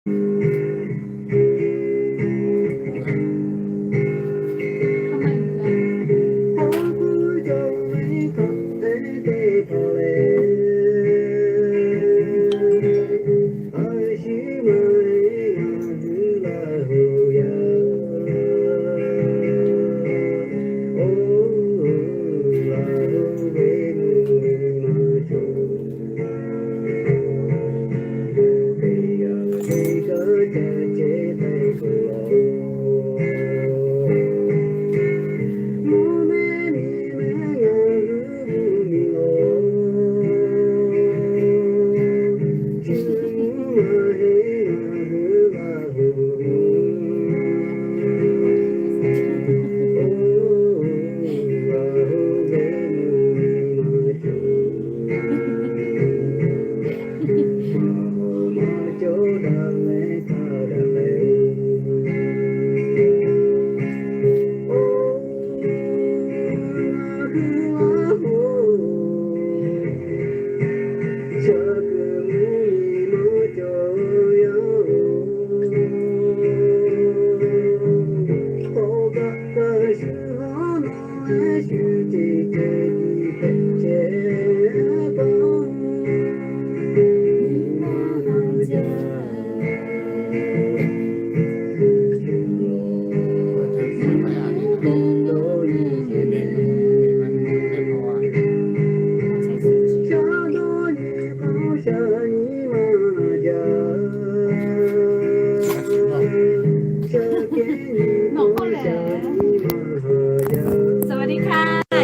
สวัสดีค่ะ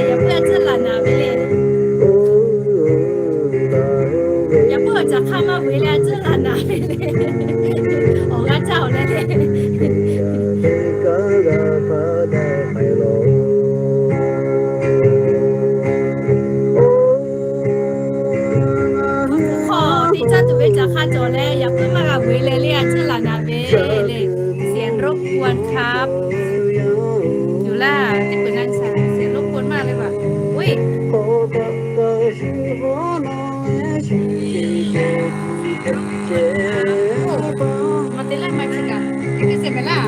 yaꞈ puiˉ a ciˉ laˬ naˍ ve le. Yaꞈ puiˉ awˬ caˍ hk'aˇ maˇ ve le, a ciˉ laˬ naˍ ve le. Awˬ g'aˇ caˇ awˬ leh le. Hk'aw teˇ caˇ tuˬ ve caˍ hk'aˇ cawˬ leh, yaꞈ puiˉ maˇ g'a ve le le, a ciˉ laˬ naˍ ve le. เสียงรบกวนครับ Yuˬ laˇ, teˇ peuˬ na sa, เสียงรบกวนมากเลยว่ะ. Uiˉ, ma te laˇ ma chi kaꞈ, teˇ hkui se mehˍ laˇ.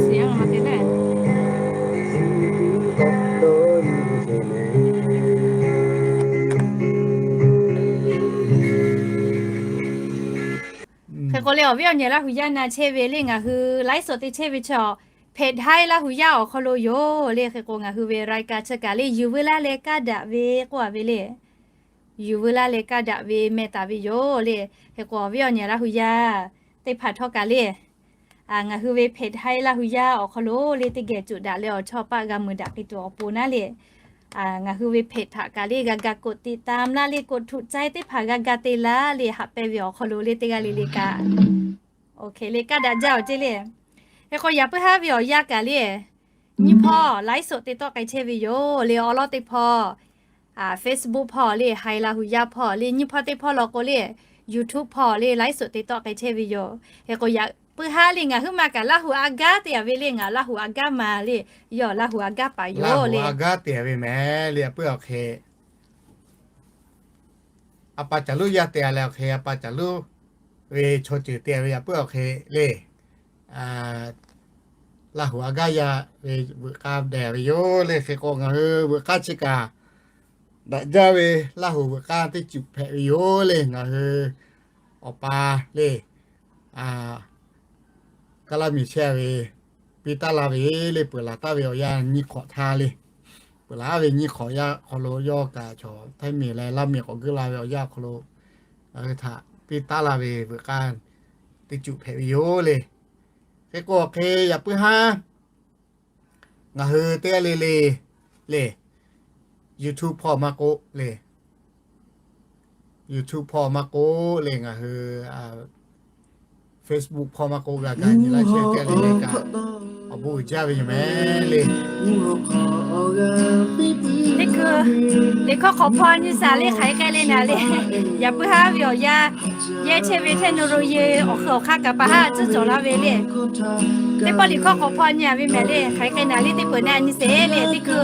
เสียง ma te laˇ. Hk'e k'o le, awˬ viˉ awˬ nyi Laˇ hu yaˇ na chehˇ ve le, ngaˬ hui ไลฟ์สด te chehˇ ve chaw, เพจไทย Laˇ hu yaˇ awˬ hk'aw lo yoˬ le. Hk'e k'o, ngaˬ hui ve รายการ chi kaꞈ le, yuˬ veu laˇ leh kaˇ daꞈ ve k'oˆ a ve le. Yuˬ veu laˇ leh kaˇ daꞈ ve meh taˍ ve yoˬ le. Hk'e k'o, awˬ viˉ awˬ nyi Laˇ hu yaˇ teˇ hpaˍ htawˇ kaꞈ le, ngaˬ hui ve เพจไทย Laˇ hu yaˇ awˬ hk'aw lo le, teˇ geh cuꞈ daꞈ leh awˬ chawˇ paˆ g'a mui daꞈ k'ai tuˬ awˬ pon naˉ le, ngaˬ hui ve เพจ htaꞈ kaꞈ le g'a ga กดติดตาม laˇ le, กดถูกใจ teˇ hpaˍ g'a ga te laˇ le, haꞈ pehnˇ ve awˬ hk'aw lo le teˇ g'aˇ le le kaꞈ, oˇ hk'e le kaˇ daꞈ jaˇ awˬ ceˇ le. Hk'e k'o, yaꞈ puiˉ haˉ ve awˬ yanˇ kaꞈ le, nyiˇ hpawˇ ไลฟ์สด te tawˆ k'ai chehˇ ve yoˬ le. Awˬ lawn teˇ hpawˇ Facebook hpawˇ le, Hai Laˇ hu yaˇ hpawˇ le, nyiˇ hpawˇ teˇ hpawˇ law k'o le, YouTube hpawˇ le, ไลฟ์สด te tawˆ k'ai chehˇ ve yoˬ. Hk'e k'o, yaꞈ puiˉ haˉ le ngaˬ huiˉ ma kaꞈ Laˇ hu a gaˉ te a ve le, ngaˬ Laˇ hu a gaˉ ma le, yawˇ Laˇ hu a gaˉ paˍ yoˬ le. Laˇ hu a gaˉ te a ve mehˍ le, yaꞈ puiˉ awˬ hk'e a pa caˍ luˉ yaˇ te a leh awˬ hk'e, a pa caˍ luˉ ve chaw ceuˬ te a ve yaꞈ puiˉ awˬ hk'e le, Laˇ hu a gaˉ yaˇ ve veuꞈ k'aˇ dehˬ ve yoˬ le. Hk'e k'o, ngaˬ hui veuꞈ k'aˇ chi kaꞈ daꞈ jaˇ ve Laˇ hu veuꞈ k'aˇ teˇ cuˬ hpehꞈ ve yoˬ le. Ngaˬ hui awˬ pa le, Kaˇ laˇ miˬ chehˇ ve piˇ taˉ laˇ ve le, peuˬ laˬ taˍ ve awˬ yanˇ nyiˇ hk'awꞈ htaˇ le, peuˬ laˬ ve nyiˇ hk'awꞈ yaˇ hk'aw lo yawˇ kaꞈ chaw Htaiˇ miˬ leh Laˇ miˬ k'awꞈ geuˆ la ve awˬ yanˇ awˬ hk'aw lo ngaˬ hui htaꞈ piˇ taˉ laˇ ve veuꞈ k'aˇ teˇ cuˬ hpehꞈ ve yoˬ le. Hk'e k'o, awˬ hk'e yaꞈ puiˉ haˉ ngaˬ hui teˇ g'aˇ le le le, YouTube hpawˇ maˇ k'oˆ le, YouTube hpawˇ maˇ k'oˆ le, ngaˬ hui Facebook hpawˇ maˇ k'oˆ, g'a ga nyi laˇ share teˇ g'aˇ le le kaꞈ awˬ bon uiˍ jaˇ ve yoˬ mehˍ le. Teˇ hkui liꞈ hkawˇ hk'awꞈ hpawˇ nyi shaˍ le, hk'aˬ hk'e k'ai le naˍ le, yaꞈ puiˉ haˉ ve awˬ yanˇ yehˇ chehˇ ve เทคโนโลยี awˬ hk'aw hk'aˇ kaꞈ pa haˉ tcuhˉ cawˬ la ve le. Teˇ pawˆ liꞈ hkawˇ hk'awꞈ hpawˇ nyi a ve mehˍ le, hk'aˬ hk'e k'ai naˍ le, teˇ peuˬ na nyi sheˍ le. Teˇ hkui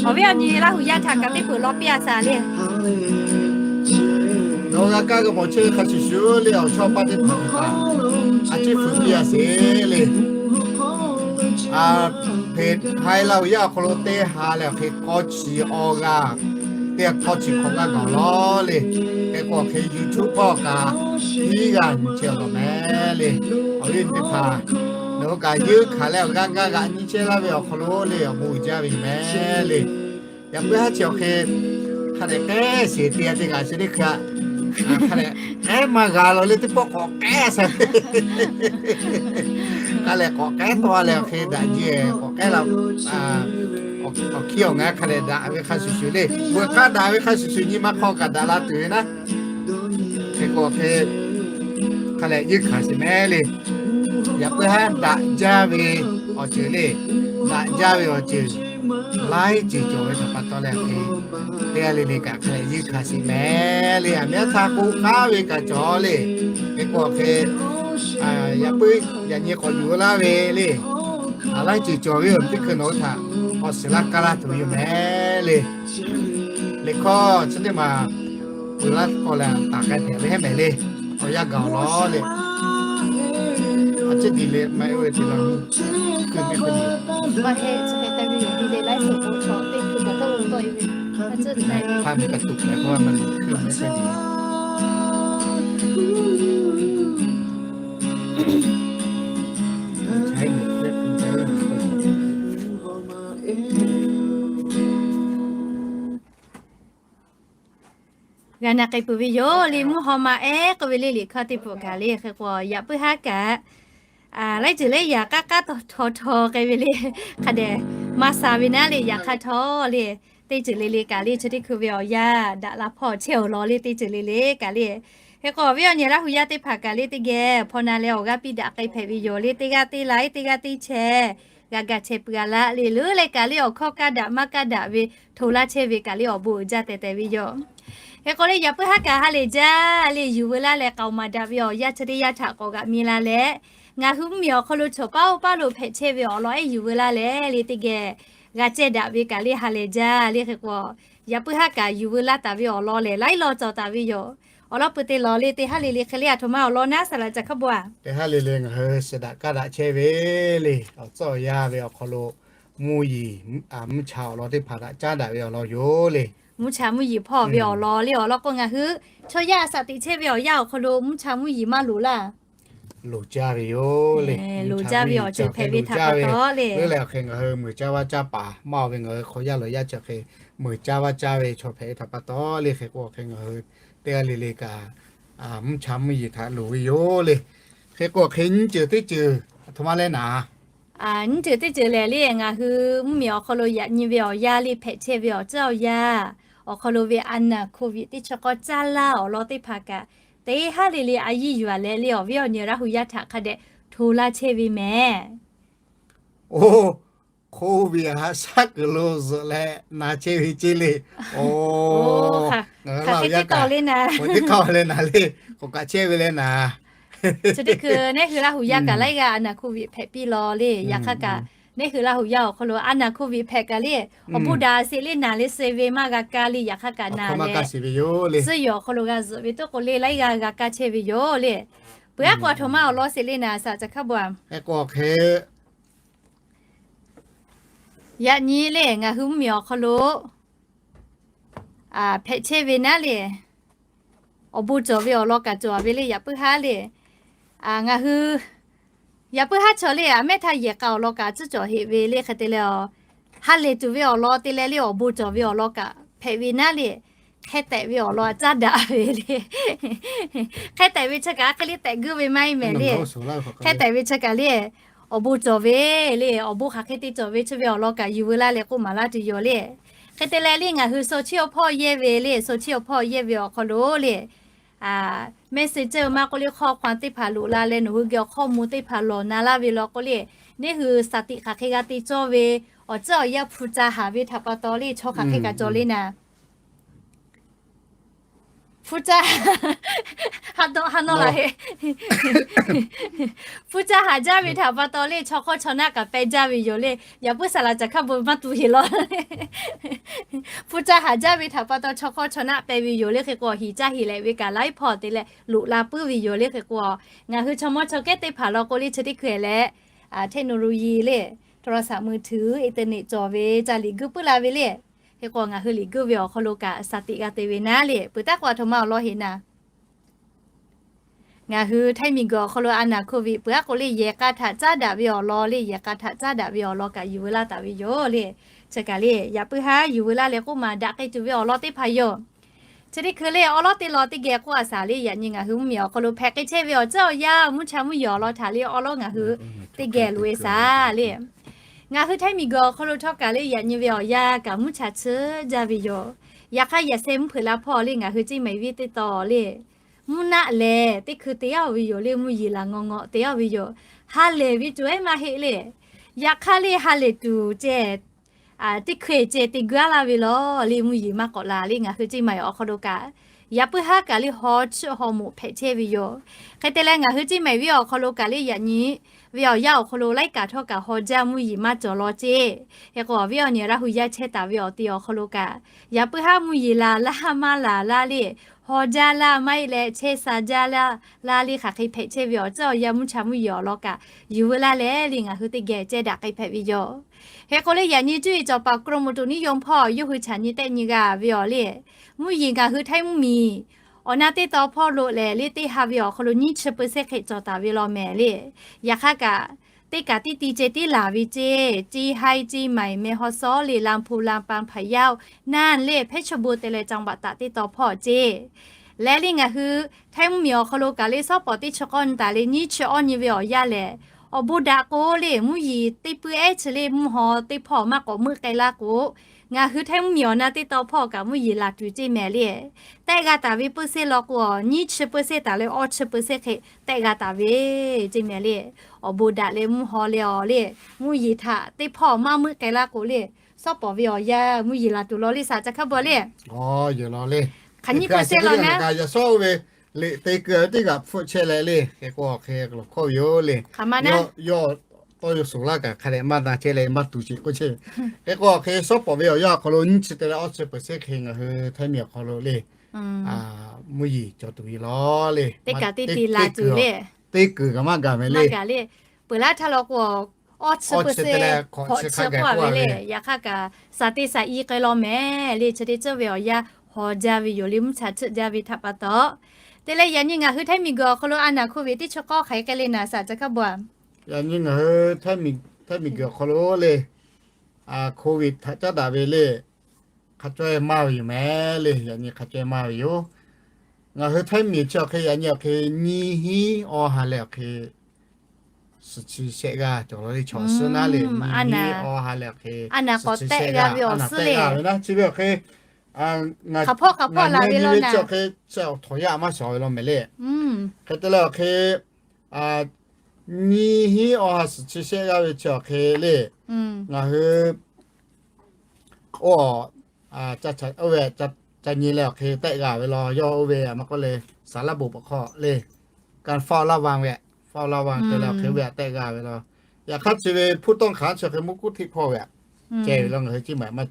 awˬ viˉ awˬ nyi Laˇ hu yaˇ htaꞈ kaꞈ teˇ peuˬ law piˇ a shaˍ le. Nawˬ g'a kaˇ g'a mawˬ chehˇ ve hk'a shuˍ shuˍ le, awˬ chawˇ paˇ teˇ hpaˍ htaꞈ a ciˉ hpfuhˇ piˇ a sheˍ le. Hpeꞈ haiˬ Laˇ huˍ yaˇ awˬ hk'aw lo teˇ ha leh awˬ hk'e k'awˇ chi awˇ g'aˇ, teˇ ha k'awˇ chi hk'awꞈ g'aˇ gaˬ lawˬ le. Hk'e k'o awˬ hk'e YouTube hpawˇ kaꞈ hiˉ g'aˇ nyi chehˇ lawˬ meh le. Awˬ viˉ awˬ nyi teˇ hpaˍ, nawˬ hui kaꞈ yeunˇ hkanˍ leh awˬ g'aˇ g'aˇ g'aꞈ nyi chehˇ laˇ ve awˬ hk'aw lo le, awˬ bon uiˍ jaˇ ve yoˬ meh le. Yaꞈ puiˉ haˉ chi awˬ hk'e hk'a dehꞈ k'ehˉ sheˍ te a teˇ g'aˇ chi teˇ hkui a, hk'a dehꞈ k'ehˉ maˇ g'a lawˬ le, teˇ pawˆ k'awꞈ k'ehˉ a shaˍ. Hk'a lehˬ k'awꞈ k'ehˉ tawˆ a leh awˬ hk'e daꞈ jeˬ k'awꞈ k'ehˉ la, awˬ hkiˇ awˬ ngaˬ hk'a dehꞈ daꞈ ve hk'a shuˍ shuˍ le. Veuꞈ k'aˇ daꞈ ve hk'a shuˍ shuˍ nyi ma hk'aw kaꞈ daꞈ la tuˬ ve naˉ. Hk'e k'o hk'e hk'a lehˬ yeunˇ hkanˍ sheˍ meh le. Yaꞈ puiˉ haˉ daꞈ jaˇ ve awˬ ceuˬ le, daꞈ jaˇ ve awˬ ceuˬ laiˉ ceuˬ cawˬ ve htaꞈ pa taw leh hk'e, teˇ g'aˇ le le kaꞈ hk'a lehˬ yeunˇ hkanˍ sheˍ meh le. Aˬ miˉ aˉ htaˇ k'oˆ k'aˉ ve kaꞈ cawˬ le. Hk'e k'o hk'e, yaꞈ puiˉ yaꞈ nyi k'awꞈ yuˬ laˇ ve le. Laiˉ ceuˬ cawˬ ve yoˬ, teˇ hkui nawˬ hui htaꞈ k'awꞈ shiˍ laˇ kaˇ laˇ tuˬ ve yoˬ meh le. Liꞈ hkawˇ chi teˇ maˬ peuˬ laˇ k'aw leh taˍ k'ai hpehꞈ ve heˉ mehˍ le. Awˬ yanˇ gaˬ awˬ lawn le. A ciˉ diˬ le maˇ heˆ ve te la, hkui mehˆ hkui diˬ. Hkui mehˆ hkui diˬ. G'a na k'ai peuˬ ve yoˬ le. Mvuhˇ haw ma ehˉ k'oˆ ve le, liꞈ hkawˇ teˇ pawˆ kaꞈ le. Hk'e k'o yaꞈ puiˉ haˉ kaꞈ laiˉ ceuˬ leh yaꞈ k'aˉ k'aˉ taw htaw htaw k'ai ve le. Hk'a dehꞈ maˇ sha ve naˉ le, yaꞈ hk'aˇ htawˇ le, teˇ ceuˬ le le kaꞈ le chi teˇ hkui ve awˬ yanˇ daꞈ la hpawˇ chehˇ awˬ lawn le, teˇ ceuˬ le le kaꞈ le. Hk'e k'o awˬ viˉ awˬ nyi Laˇ huˍ yaˇ teˇ hpaˍ kaꞈ le teˇ geh hpaw na leh awˬ g'aˇ piˇ daꞈ k'ai hpehꞈ ve yoˬ le. Teˇ g'aˇ teˇ laiˉ, teˇ g'aˇ teˇ chehˇ g'a ga chehˇ peuˬ g'a laˇ le. Leuˉ leh kaꞈ le awˬ hkawˇ kaˇ daꞈ maˇ kaˇ daꞈ ve hto laˇ chehˇ ve kaꞈ le awˬ bon uiˍ jaˇ tehꞈ tehꞈ ve yoˬ. Hk'e k'o le yaꞈ puiˉ haˉ kaꞈ ha lehˬ jaˇ le, yuˬ veu laˇ leh k'aoˍ maˍ daꞈ ve awˬ yanˇ chi teˇ yanˇ htaꞈ k'awꞈ g'aꞈ mi la leh, ngaˬ hui mvuhˇmiˬ awˬ hk'aw lo chaw paˉ oˇ paˉ lo hpehꞈ chehˇ ve awˬ lawn ehˉ yuˬ veu laˇ leh le teˇ geh g'a cehˇ daꞈ ve kaꞈ le ha lehˬ jaˇ le. Hk'e k'o yaꞈ puiˉ haˉ kaꞈ yuˬ veu laˇ taˍ ve awˬ lawn lehˬ laiˉ law cawˬ taˍ ve yoˬ. Awˬ lawn peuˬ te lawˬ le, teˇ haˉ le le hk'e le a htoꞈ ma awˬ lawn naˉ saˍ laꞈ ca hk'a bawˬ a. Teˇ haˉ le le ngaˬ hui shiˍ daꞈ kaˇ daꞈ chehˇ ve le, awˬ tcuhˉ awˬ yanˇ ve awˬ hk'aw lo mvuhˇ yeˬ mvuhˇ cha awˬ lawn teˇ hpaˍ htaꞈ caˉ daꞈ ve awˬ lawn yoˬ le. Mvuhˇ cha mvuhˇ yeˬ hpawˇ ve awˬ lawn le, awˬ lawn k'o ngaˬ hui chaw yaˇ a shaꞈ teꞈ chehˇ ve awˬ yanˇ awˬ hk'aw lo mvuhˇ cha mvuhˇ yeˬ maˇ loˍ laˇ. Loˍ jaˇ ve yoˬ le. Loˍ jaˇ ve awˬ ceuˬ hpehꞈ ve htaꞈ pa taw le. Leuˉ leh awˬ hk'e ngaˬ hui meuˍ caˇ vaˇ caˇ paˍ maˇ oˬ ve ngaˬ hui hk'aw yaˇ lawˬ yaˇ chi hk'e meuˍ caˇ vaˇ caˇ ve chaw hpehꞈ ve htaꞈ pa taw le. Hk'e k'o awˬ hk'e ngaˬ hui teˇ g'aˇ le le kaꞈ mvuhˇ cha mvuhˇ yeˬ htaꞈ loˍ ve yoˬ le. Hk'e k'o awˬ hk'e nyiˇ ceuˬ teˇ ceuˬ a htoꞈ ma leh naˍ, nyiˇ ceuˬ teˇ ceuˬ lehˬ le, ngaˬ hui mvuhˇmiˬ awˬ hk'aw lo yaꞈ nyi ve awˬ yanˇ le hpehꞈ chehˇ ve awˬ ceuˬ awˬ yanˇ awˬ hk'aw lo ve a naˍ hkoˍviˆ teˇ chi k'awˇ caˇ laˇ awˬ lawn teˇ hpaˍ kaꞈ, teˇ haˉ le le a yiˇ yuˬ a leh le awˬ viˉ awˬ nyi Laˇ huˍ yaˇ htaꞈ hk'a dehꞈ hto laˇ chehˇ ve mehˍ. Oˇ, hkoˍviˆ haꞈ shaˉ kuiˬ lo zuhꞈ leh na chehˇ ve ceˇ le. Oˇ, ngaˬ hui Laˇ huˍ yaˇ kaꞈ teˇ hk'aˇ leh naˍ le, k'awꞈ kaꞈ chehˇ ve leh naˍ. Chi teˇ hkui nehˉ hui Laˇ huˍ yaˇ kaꞈ laiˉ g'aˇ a naˍ hkoˍviˆ hpehꞈ piˇ law le. Yaꞈ hk'aˇ kaꞈ nehˉ hui Laˇ huˍ yaˇ awˬ hk'aw lo a naˍ hkoˍviˆ hpehꞈ kaꞈ le, awˬ bon daꞈ sheˍ le, naˍ le suh ve maˇ g'a kaˇ le. Yaꞈ hk'aˇ kaꞈ naˍ leh suhˉ yehˬ awˬ hk'aw lo g'a zuhꞈ ve toˆ k'o le laiˉ g'aˇ g'a kaˇ chehˇ ve yoˬ le. Peuˬ aˉ k'o a htoꞈ ma awˬ lawn sheˍ le naˍ, saˍ ca hk'a bawˬ a. Yaꞈ nyi le ngaˬ hui mvuhˇmiˬ awˬ hk'aw lo hpehꞈ chehˇ ve naˉ le, awˬ bon cawˬ ve awˬ lawn kaꞈ cawˬ ve le. Yaꞈ puiˉ haˉ le, ngaˬ hui yaꞈ puiˉ haˉ chaw le a mehˉ htaˇ yehˬ k'a awˬ lawn kaꞈ tcuhˉ cawˬ heꞈ ve le. Hk'e te leh, ha lehˬ tuˬ ve awˬ lawn te leh le awˬ bon cawˬ ve awˬ lawn kaꞈ hpehꞈ ve naˉ le, hk'e tehꞈ ve awˬ lawn caˇ daꞈ ve le. Hk'e tehꞈ ve chi kaꞈ hk'e le tehꞈ guˇ ve maˇ heˆ mehˍ le. Hk'e tehꞈ ve chi kaꞈ le, awˬ bon cawˬ ve le, awˬ bon hk'aˬ hk'e te cawˬ ve chi ve awˬ lawn kaꞈ yuˬ veu laˇ leh k'oˆ maˍ laˇ tuˬ yoˬ le. Hk'e te leh le ngaˬ hui shaw chiˇ awˬ hpawˇ yehˇ ve le, shaw chiˇ awˬ hpawˇ yehˇ ve awˬ hk'aw lo le, mehˆ suh ceuˇ maˇ k'oˆ le hk'aw hk'aw teˇ hpaˍ loꞈ la leh nawˬ hui geh awˬ hk'aw mvuh teˇ hpaˍ lawˬ na laˇ ve law k'o le, neˇ hui shaˍ tiꞈ hk'aˬ hk'e g'a te cawˇ ve awˬ ceuˬ awˬ yanˇ hpu ca haˍ ve htaꞈ pa taw le chaw hk'aˬ hk'e kaꞈ cawˬ le naˍ. Hpu ca, Haˉ dawˆ haˉ nawˇ la heˆ. Hpu caˇ haˍ jaˇ ve htaꞈ pa taw le, chaw hk'awˇ chaw naˆ kaꞈ peh jaˇ ve yoˬ le. Yaꞈ puiˉ saˍ laˍ caˍ hkaˇ bon maˇ tu heˆ law. Hpu caˇ haˍ jaˇ ve htaꞈ pa taw chaw hk'awˇ chaw naˆ peh ve yoˬ le. Hk'e k'o hiˍ caˇ hiˍ lehꞈ ve kaꞈ laiˉ hpawˇ te leh loꞈ la puiˉ ve yoˬ le. Hk'e k'o ngaˬ hui chaw mawˇ chaw kehˉ teˇ hpaˍ law k'o le chi teˇ hkui leh เทคโนโลยี le, โทรศัพท์มือถือ internet cawˬ ve ca liꞈ guiˇ puiˉ la ve le. Hk'e k'o ngaˬ hui liꞈ guiˇ ve awˬ hk'aw lo kaꞈ shaˍ tiꞈ g'a te ve naˉ le. Peuˬ taˉ k'o a htoꞈ ma awˬ lawn heˆ naˍ, ngaˬ hui Htaiˇ miˬguiˬ awˬ hk'aw lo a naˍ โควิด peuˬ aˉ k'o le yehˬ k'a htaꞈ caˉ daꞈ ve awˬ lawn le, yehˬ k'a htaꞈ caˉ daꞈ ve awˬ lawn kaꞈ yuˬ veu laˇ taˍ ve yoˬ le. Chi kaꞈ le yaꞈ puiˉ haˉ yuˬ veu laˇ leh k'oˆ maˍ daꞈ k'ai tuˬ ve awˬ lawn teˇ hpaˍ yoˬ. Chi teˇ hkui le awˉ lawˉ teˇ lawn teˇ geh k'oˆ a shaˍ le, yaꞈ nyi ngaˬ hui mvuhˇmiˬ awˬ hk'aw lo hpehꞈ k'ai chehˇ ve awˬ ceuˬ awˬ yanˇ mvuhˇ cha mvuhˇ yeˬ awˬ lawn htaꞈ le awˉ lawˉ ngaˬ hui teˇ geh loꞈ e shaˍ le. Ngaˬ hui Htaiˇ miˬguiˬ awˬ hk'aw lo htawˇ kaꞈ le yaꞈ nyi ve awˬ yanˇ kaꞈ mvuhˇ cha tsuhˇ jaˇ ve yoˬ. Yaꞈ hk'aˇ yaꞈ sheh mvuhˇ hpeuꞈ la hpawˇ le ngaˬ hui ceˇ maˍ viˉ teˇ taw le, mvuhˇ naˆ lehˬ teˇ hkui te yaˇ oˬ ve yoˬ le, mvuhˇ yeˬ laˬ ngawˬ ngawˬ te yaˇ oˬ ve yoˬ. Ha lehˬ ve tuˬ ehˉ maˇ heˆ le. Yaꞈ hk'aˇ le ha lehˬ tuˬ ceh teˇ hkui ceh te guiˇ aˉ laˇ ve law le, mvuhˇ yeˬ maˇ k'awꞈ la le ngaˬ hui ceˇ maˍ awˬ hk'aw lo kaꞈ yaꞈ puiˉ haˉ kaꞈ le haw chiˇ haw moꞈ hpehꞈ chehˇ ve yoˬ. Hk'e te leh ngaˬ hui ceˇ maˍ viˉ awˬ hk'aw lo kaꞈ le yaꞈ nyi ve awˬ yanˇ awˬ hk'aw lo laiˉ kaꞈ htawˇ kaꞈ haw jaˇ mvuhˇ yeˬ maˇ cawˬ law ceˇ. Hk'e k'o awˬ viˉ awˬ nyi Laˇ hu yaˇ chehˇ taˍ ve awˬ te awˬ hk'aw lo kaꞈ yaꞈ puiˉ haˉ mvuhˇ yeˬ laˬ laˇ maˇ laˬ laˇ le, haw jaˇ laˇ maˇ heˆ leh chehˇ sha jaˇ laˇ laˇ le hk'aˬ hk'e hpehꞈ chehˇ ve awˬ ceuˬ awˬ yanˇ mvuhˇ cha mvuhˇ yeˬ awˬ lawn kaꞈ yuˬ veu laˇ leh le ngaˬ hui teˇ geh ceh daꞈ k'ai hpehꞈ ve yoˬ. Hk'e k'o le yaꞈ nyi cuˇ yiˍ cawˬ paˍ กรมอุตุนิยม hpawˇ yawˇ hui chaꞈ nyi tehˆ nyi g'a ve awˬ le, mvuhˇ yeˬ ngaˬ hui Htaiˇ mvuhˇmiˬ awˬ na teˇ taw hpawˇ lo lehˬ le teˇ ha ve awˬ hk'aw lo nyiˇ chi เปอร์เซ็นต์ hk'e cawˬ taˍ ve law mehˍ le. Yaꞈ hk'aˇ kaꞈ teˇ kaꞈ tiˇ ti ceh tiˉ laˬ ve ceˇ, ceˇ haiˇ ceˇ maˍ meh haw sawˉ le ลำพูน ลำปาง พะเยา น่าน le เพชรบูรณ์ te leh จังหวัดตาก teˇ taw hpawˇ ceˇ. Leh le ngaˬ hui Htaiˇ mvuhˇmiˬ awˬ hk'aw lo kaꞈ le sawˉ pawˍ teˇ chi k'awˇ nyi taˍ le nyiˇ chi awˇ nyi ve awˬ yanˇ lehˬ, awˬ bon daꞈ k'o le mvuhˇ yeˬ teˇ puiˉ ehˉ chi le mvuhˇ haw teˇ hpawˇ maˇ k'awꞈ meuˆ k'ai laˇ k'o, ngaˬ hui Htaiˇ mvuhˇmiˬ awˬ na teˇ taw hpawˇ kaꞈ mvuhˇ yeˬ laˬ tuˬ ceˇ mehˍ le. Tehˆ g'a taˍ ve เปอร์เซ็นต์ law k'o a nyiˇ chi เปอร์เซ็นต์ taˍ leh awˇ chi เปอร์เซ็นต์ hk'e tehˆ g'a taˍ ve ceˇ mehˍ le. Awˬ bon daꞈ leh mvuhˇ haw leh awˬ le, mvuhˇ yeˬ htaꞈ teˇ hpawˇ maˇ meuˆ k'ai laˇ k'o le, sawˉ pawˍ ve awˬ yanˇ mvuhˇ yeˬ laˬ tuˬ law le shaˍ ca hk'a bawˬ le. K'aꞈ nyiˇ เปอร์เซ็นต์ law naˉ, yaꞈ shawˉ ve liꞈ te keu teˇ g'aꞈ hpfuhˆ chehˇ leh le, hk'e k'o awˬ hk'e lawˬ hkawˇ ve yoˬ le. Yawˇ tawˇ yaw suˍ laˇ kaꞈ hk'a dehꞈ maˇ na chehˇ leh maˇ tuˬ sheˍ k'oˆ chehˇ ve. Hk'e k'o awˬ hk'e sawˉ pawˍ ve awˬ yanˇ awˬ hk'aw lo nyiˇ chi te leh awˇ chi เปอร์เซ็นต์ hk'e ngaˬ hui Htaiˇ miˬ awˬ hk'aw lo le mvuhˇ yeˬ cawˬ tuˬ ve law le. Teˇ kaꞈ teˇ te la tuˬ le. Teˇ kuiˬ kaꞈ maˇ gaˬ mehˍ le. Peuˬ laˇ htaˇ law k'o awˇ chi เปอร์เซ็นต์ hk'awꞈ chi k'oˆ a ve le. Yaꞈ hk'aˇ kaꞈ shaˍ te shaˍ i k'ai law mehˍ le. Chi teˇ ceuˬ ve awˬ yanˇ haw jaˇ ve yoˬ le, mvuhˇ cha tsuhˆ jaˇ ve htaꞈ pa taw. Te leh yaꞈ nyi ngaˬ hui Htaiˇ miˬguiˬ awˬ hk'aw lo a naˍ โควิด teˇ chi k'awˇ hk'aˬ hk'e k'ai le naˍ shaˍ ca hk'a bawˬ a. Yaꞈ nyi ngaˬ hui Htaiˇ miˬguiˬ awˬ hk'aw lo le, โควิด htaꞈ caˉ daꞈ ve le, hk'a caweh maˇ ve yoˬ mehˍ le. Yaꞈ nyi hk'a caweh maˇ ve yoˬ. Ngaˬ hui Htaiˇ miˬ chi awˬ hk'e yaꞈ nyi awˬ hk'e nyiˇ hinˉ awˇ ha leh awˬ hk'e suhˍ chi shehˆ g'aˇ cawˬ law le. Chaw suhˉ naˉ le, nyiˇ hinˉ awˇ ha leh awˬ hk'e suhˍ chi shehˆ g'aˇ ve awˬ suhˉ le. Chi ve awˬ hk'e hk'a hpawˇ hk'a hpawˇ la ve law naˍ, chi awˬ hk'e chi awˬ htawnˍ yaˇ maˇ shawˍ ve law mehˍ le. Hk'e te leh awˬ hk'e nyiˇ hinˉ awˇ ha suhˍ chi shehˆ g'aˇ ve chi awˬ hk'e le, ngaˬ hui oˇ oˇ ve ca nyi leh awˬ hk'e tehˆ g'a ve law. Yawˇ oˇ ve a maˇ k'oˆ le, สารระบบ awˬ hk'aw le, การเฝ้าระวัง ve, เฝ้าระวัง te leh awˬ hk'e oˇ ve htaꞈ tehˆ g'a ve law. Yaꞈ hk'aˇ chi ve ผู้ต้องขัง chi awˬ hk'e mvuhˇ kuˉ hteˆ hpawˇ ve a ceh ve law. Ngaˬ hui ceˇ maˍ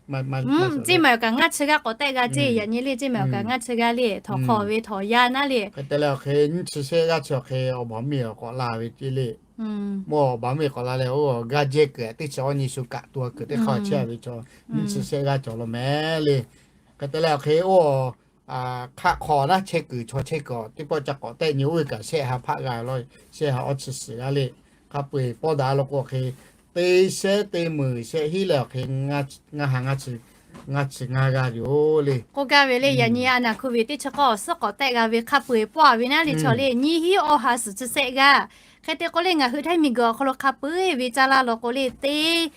ceˇ maˍ kaꞈ ngaˇ chi g'aˇ k'awꞈ tehˆ g'a ceˇ. Yaꞈ nyi le ceˇ maˍ kaꞈ ngaˇ chi g'aˇ le, htawnˍ hk'awꞈ ve htawnˍ yaˇ naˉ le. Hk'e te leh awˬ hk'e nyiˇ chi shehˆ g'aˇ chi awˬ hk'e awˬ baˬ miˇ k'awꞈ la ve ceˇ le. Mvuhˇ awˬ baˬ miˇ k'awꞈ la leh oˇ g'aˇ jehˇ kuiˬ teˇ chi awˇ nyi shu kaꞈ to kuiˬ teˇ hk'aˇ chehˇ ve chaw nyiˇ chi shehˆ g'aˇ cawˬ law mehˍ le. Hk'e te leh awˬ hk'e oˇ hk'aˆ hk'aw naˉ chehˇ kuiˬ chaw chehˇ kuiˬ teˇ pawˆ ca k'awꞈ tehˆ nyi oˇ ve kaꞈ shehˆ ha hpaˆ g'a law, shehˆ ha awˇ chi suhˍ g'a le. Hk'a peu-eˬ pawˇ daꞈ law k'o awˬ hk'e teˇ shehˆ teˇ meunˍ shehˆ hiˉ leh awˬ hk'e ngaˇ ha ngaˇ chi ngaˇ g'aˇ yoˬ le. K'oˆ gaˇ ve le, yaꞈ nyi a naˍ โควิด teˇ chi k'awˇ awˬ suhˉ k'awꞈ tehˆ g'a ve hk'a peu-eˬ pawˇ a ve naˉ le chaw le, nyiˇ hinˉ awˇ ha suhˍ chi shehˆ g'aˇ. Hk'e te k'o le ngaˬ hui Htaiˇ miˬguiˬ awˬ hk'aw lo hk'a peu-eˬ ve caˇ laˇ law k'o le, teˇ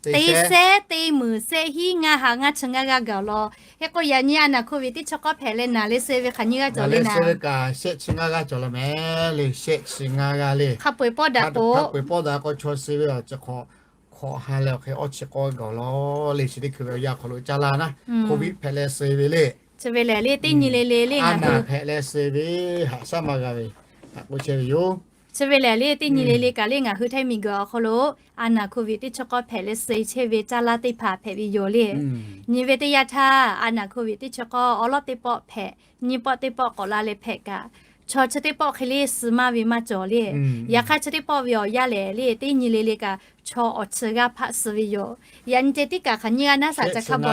teˇ shehˆ teˇ meunˍ shehˆ hiˉ ngaˇ ha ngaˇ chi ngaˇ g'aˇ gaˬ law. Hk'e k'o yaꞈ nyi a naˍ โควิด teˇ chi k'awˇ hpehꞈ leh naˍ le suh ve hk'aˬ nyiˇ g'aˇ cawˬ le naˍ. Kaꞈ shehˆ chi ngaˇ g'aˇ cawˬ law mehˍ le. Shehˆ chi ngaˇ g'aˇ le. Hk'a peu-eˬ pawˇ daꞈ k'o, hk'a peu-eˬ pawˇ daꞈ k'o chaw suh ve awˬ chi hk'awꞈ hk'awꞈ ha leh awˬ hk'e awˇ chi k'awˇ gaˬ law le. Chi teˇ hkui ve awˬ yanˇ hk'aw lo caˇ laˇ naˉ โควิด hpehꞈ leh suh ve le. Chi ve lehˬ le, teˇ nyi le le le ngaˬ hui hpehꞈ leh suh ve haꞈ shaˉ maˇ g'a ve, haꞈ k'oˆ chehˇ ve yoˬ. Chi ve lehˬ le, teˇ nyi le le kaꞈ le ngaˬ hui Htaiˇ miˬguiˬ awˬ hk'aw lo a naˍ hko viꞈ teˇ chi k'awˇ hpehꞈ leh suh chehˇ ve caˇ lanˇ teˇ hpaˍ hpehꞈ ve yoˬ le. Nyi ve teˇ yanˇ htaˇ, a naˍ hko viꞈ teˇ chi k'awˇ awˉ lawˉ teˇ pawˆ hpehꞈ, nyiˇ pawˆ teˇ pawˆ k'awꞈ la leh hpehꞈ kaꞈ, chaw chi teˇ pawˆ hk'e le suh maˇ ve maˇ cawˬ le. Yaꞈ hk'aˇ chi teˇ pawˆ ve awˬ yanˇ lehˬ le, teˇ nyi le le kaꞈ chaw awˬ chi g'aˇ hpaˆ suh ve yoˬ. Yaꞈ nyi ceh tiˉ kaꞈ hk'aˬ nyiˇ g'aˇ naˉ saꞈ ca hk'a ba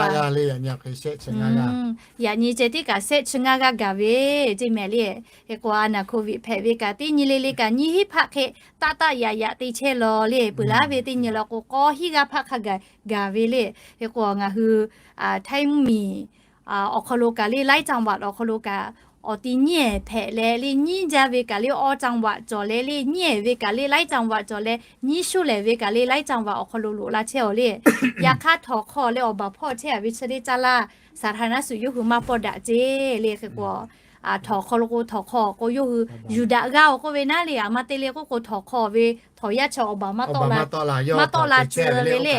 yaꞈ nyi ceh tiˉ kaꞈ shehˆ chi ngaˇ g'aˇ gaˬ ve ceˇ mehˍ le. Hk'e k'o, a naˍ hko viꞈ hpehꞈ ve kaꞈ teˇ nyi le le kaꞈ nyiˇ hinˉ hpaˆ hk'e taˆ taˆ yaꞈ yaꞈ te chehˇ law le. Peuˬ laˉ ve teˇ nyi law k'o, k'awˇ hinˉ g'aˇ hpaˆ hk'a gaˬ gaˬ ve le. Hk'e k'o, ngaˬ hui Htaiˇ mvuhˇmiˬ awˬ hk'aw lo kaꞈ le, laiˉ จังหวัด awˬ hk'aw lo kaꞈ awˬ ti nyiˇ ehˍ hpehꞈ leh le, nyiˇ jaˇ ve kaꞈ le, awˇ จังหวัด cawˬ leh le, nyiˇ ehˍ ve kaꞈ le, laiˉ จังหวัด cawˬ leh, nyiˇ shuˉ lehˍ ve kaꞈ le, laiˉ จังหวัด awˬ hk'aw lo loꞈ la chehˇ aˬ le. Yaꞈ hk'aˇ, htawnˍ hk'aw leh awˬ baˬ hpawˇ chehˇ a ve chi le caˇ lanˇ saˍ htaˍ naˉ suhˍ yawˇ hui maˇ pawˇ daꞈ ceˇ le. Hk'e k'o, htawnˍ hk'aw lo k'o, htawnˍ hk'aw k'o yawˇ hui Yuˬdaꞈ g'aˇ oˬ k'oˆ ve naˉ le, a ma te le k'oˆ k'o, htawnˍ hk'aw ve htawnˍ yaˇ chi awˬ baˬ maˇ tawˆ la, maˇ tawˆ la tcuh ve le.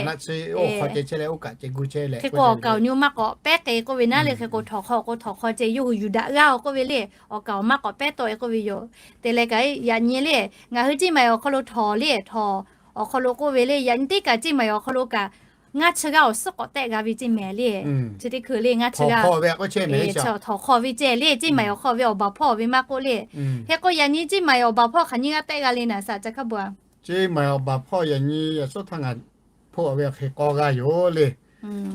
Hk'e k'o, awˬ kaˍ awˬ nyi maˇ k'awꞈ pehˉ k'ai k'oˆ ve naˉ le. Hk'e k'o, htawnˍ hk'aw k'o, htawnˍ hk'aw ceh yawˇ hui Yuˬdaꞈ g'aˇ oˬ k'oˆ ve le. Awˬ kaˍ awˬ maˇ k'awꞈ pehˉ tawˆ e k'oˆ ve yoˬ. Te leh kaꞈ yaꞈ nyi le, ngaˬ hui ceˇ maˬ awˬ hk'aw lo htawnˍ le, htawnˍ awˬ hk'aw lo k'oˆ ve le. Yaꞈ nyi teˇ kaꞈ ceˇ maˬ awˬ hk'aw lo kaꞈ ngaˇ chi g'aˇ awˬ suhˉ k'awꞈ tehˆ g'a ve ceˇ mehˍ le. Chi teˇ hkui le ngaˇ chi g'aˇ, htawnˍ hk'aw ve ceh le, ceˇ maˬ awˬ hk'aw ve awˬ baˬ hpawˇ ve maˇ k'oˆ le. Hk'e k'o, yaꞈ nyi ceˇ maˬ awˬ baˬ hpawˇ hk'aˬ nyiˇ g'aˇ tehˆ g'a le naˍ saˍ ca hk'a ba. Ceˇ maˬ awˬ baˬ hpawˇ yaꞈ nyi yaꞈ suhˉ htaˇ ngaˬ hpoˆ ve hk'e k'awˇ g'aˇ yoˬ le.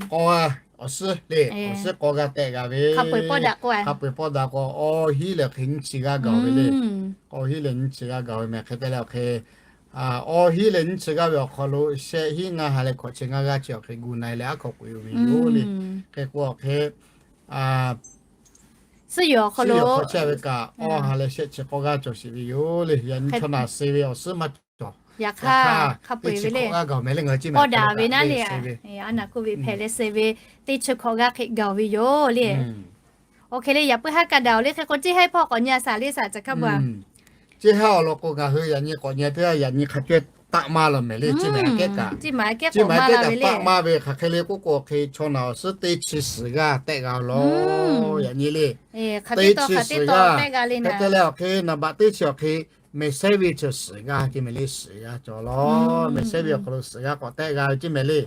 K'awˇ g'aˇ awˬ suhˉ le, awˬ suhˉ k'awˇ g'aˇ tehˆ g'a ve. Hk'a peu-eˬ pawˇ daꞈ k'o, hk'a peu-eˬ pawˇ daꞈ k'o, awˇ hiˉ leh hk'e nyiˇ chi g'aˇ gaˬ ve le. Awˇ hiˉ leh nyiˇ chi g'aˇ gaˬ ve mehˍ. Hk'e te leh awˬ hk'e, awˇ hiˉ leh nyiˇ chi g'aˇ ve awˬ hk'aw lo shehˆ hinˉ ngaˇ ha leh hkawꞈ chi ngaˇ g'aˇ chi awˬ hk'e gu na e leh aˉ hk'aw k'oꞈ e ve yoˬ le. Hk'e k'o awˬ hk'e, suhˉ yoˬ awˬ hk'aw lo chehˇ ve kaꞈ awˇ ha leh shehˆ chi k'awˇ g'aˇ cawˬ sheˍ ve yoˬ le. Yaꞈ nyi chaw naˬ suh ve awˬ suhˉ maˇ cawˬ. Yaꞈ hk'aˇ, hk'a peu-eˬ ve le, pawˇ daꞈ ve naˉ le, a naˍ hko viꞈ hpehꞈ leh suh ve teˇ chi hkawꞈ g'aˇ hk'e gaˬ ve yoˬ le. Oˇ hk'e le, yaꞈ puiˉ haˉ kaꞈ daꞈ oˬ le. Hk'e k'o, ceˇ haiˉ hpawˇ k'awꞈ nyi a saˍ le saˍ ca hk'a ba. Ceˇ haiˉ awˬ lawn k'o, ngaˬ hui yaꞈ nyi k'awꞈ nyi teˇ g'aˇ yaꞈ nyi hk'a caweh taˆ maˇ la mehˍ le. Ceˇ maˬ kehˉ kaꞈ, ceˇ maˬ kehˉ kaꞈ taˆ maˇ ve hk'aˬ hk'e le k'oˆ k'o, hk'e chaw naˬ awˬ suhˉ teˇ chi suhˍ g'aˇ tehˆ g'a law. Yaꞈ nyi le, teˇ chi suhˍ g'aˇ tehˆ g'a le. Hk'e te leh awˬ hk'e naˍ baꞈ teˇ chi awˬ hk'e mehˍ sehˉ ve chi suhˍ g'aˇ ceˇ mehˍ le, suhˍ g'aˇ cawˬ law. Mehˍ sehˉ ve awˬ hk'aw lo suhˍ g'aˇ k'awꞈ tehˆ g'a ve ceˇ mehˍ le.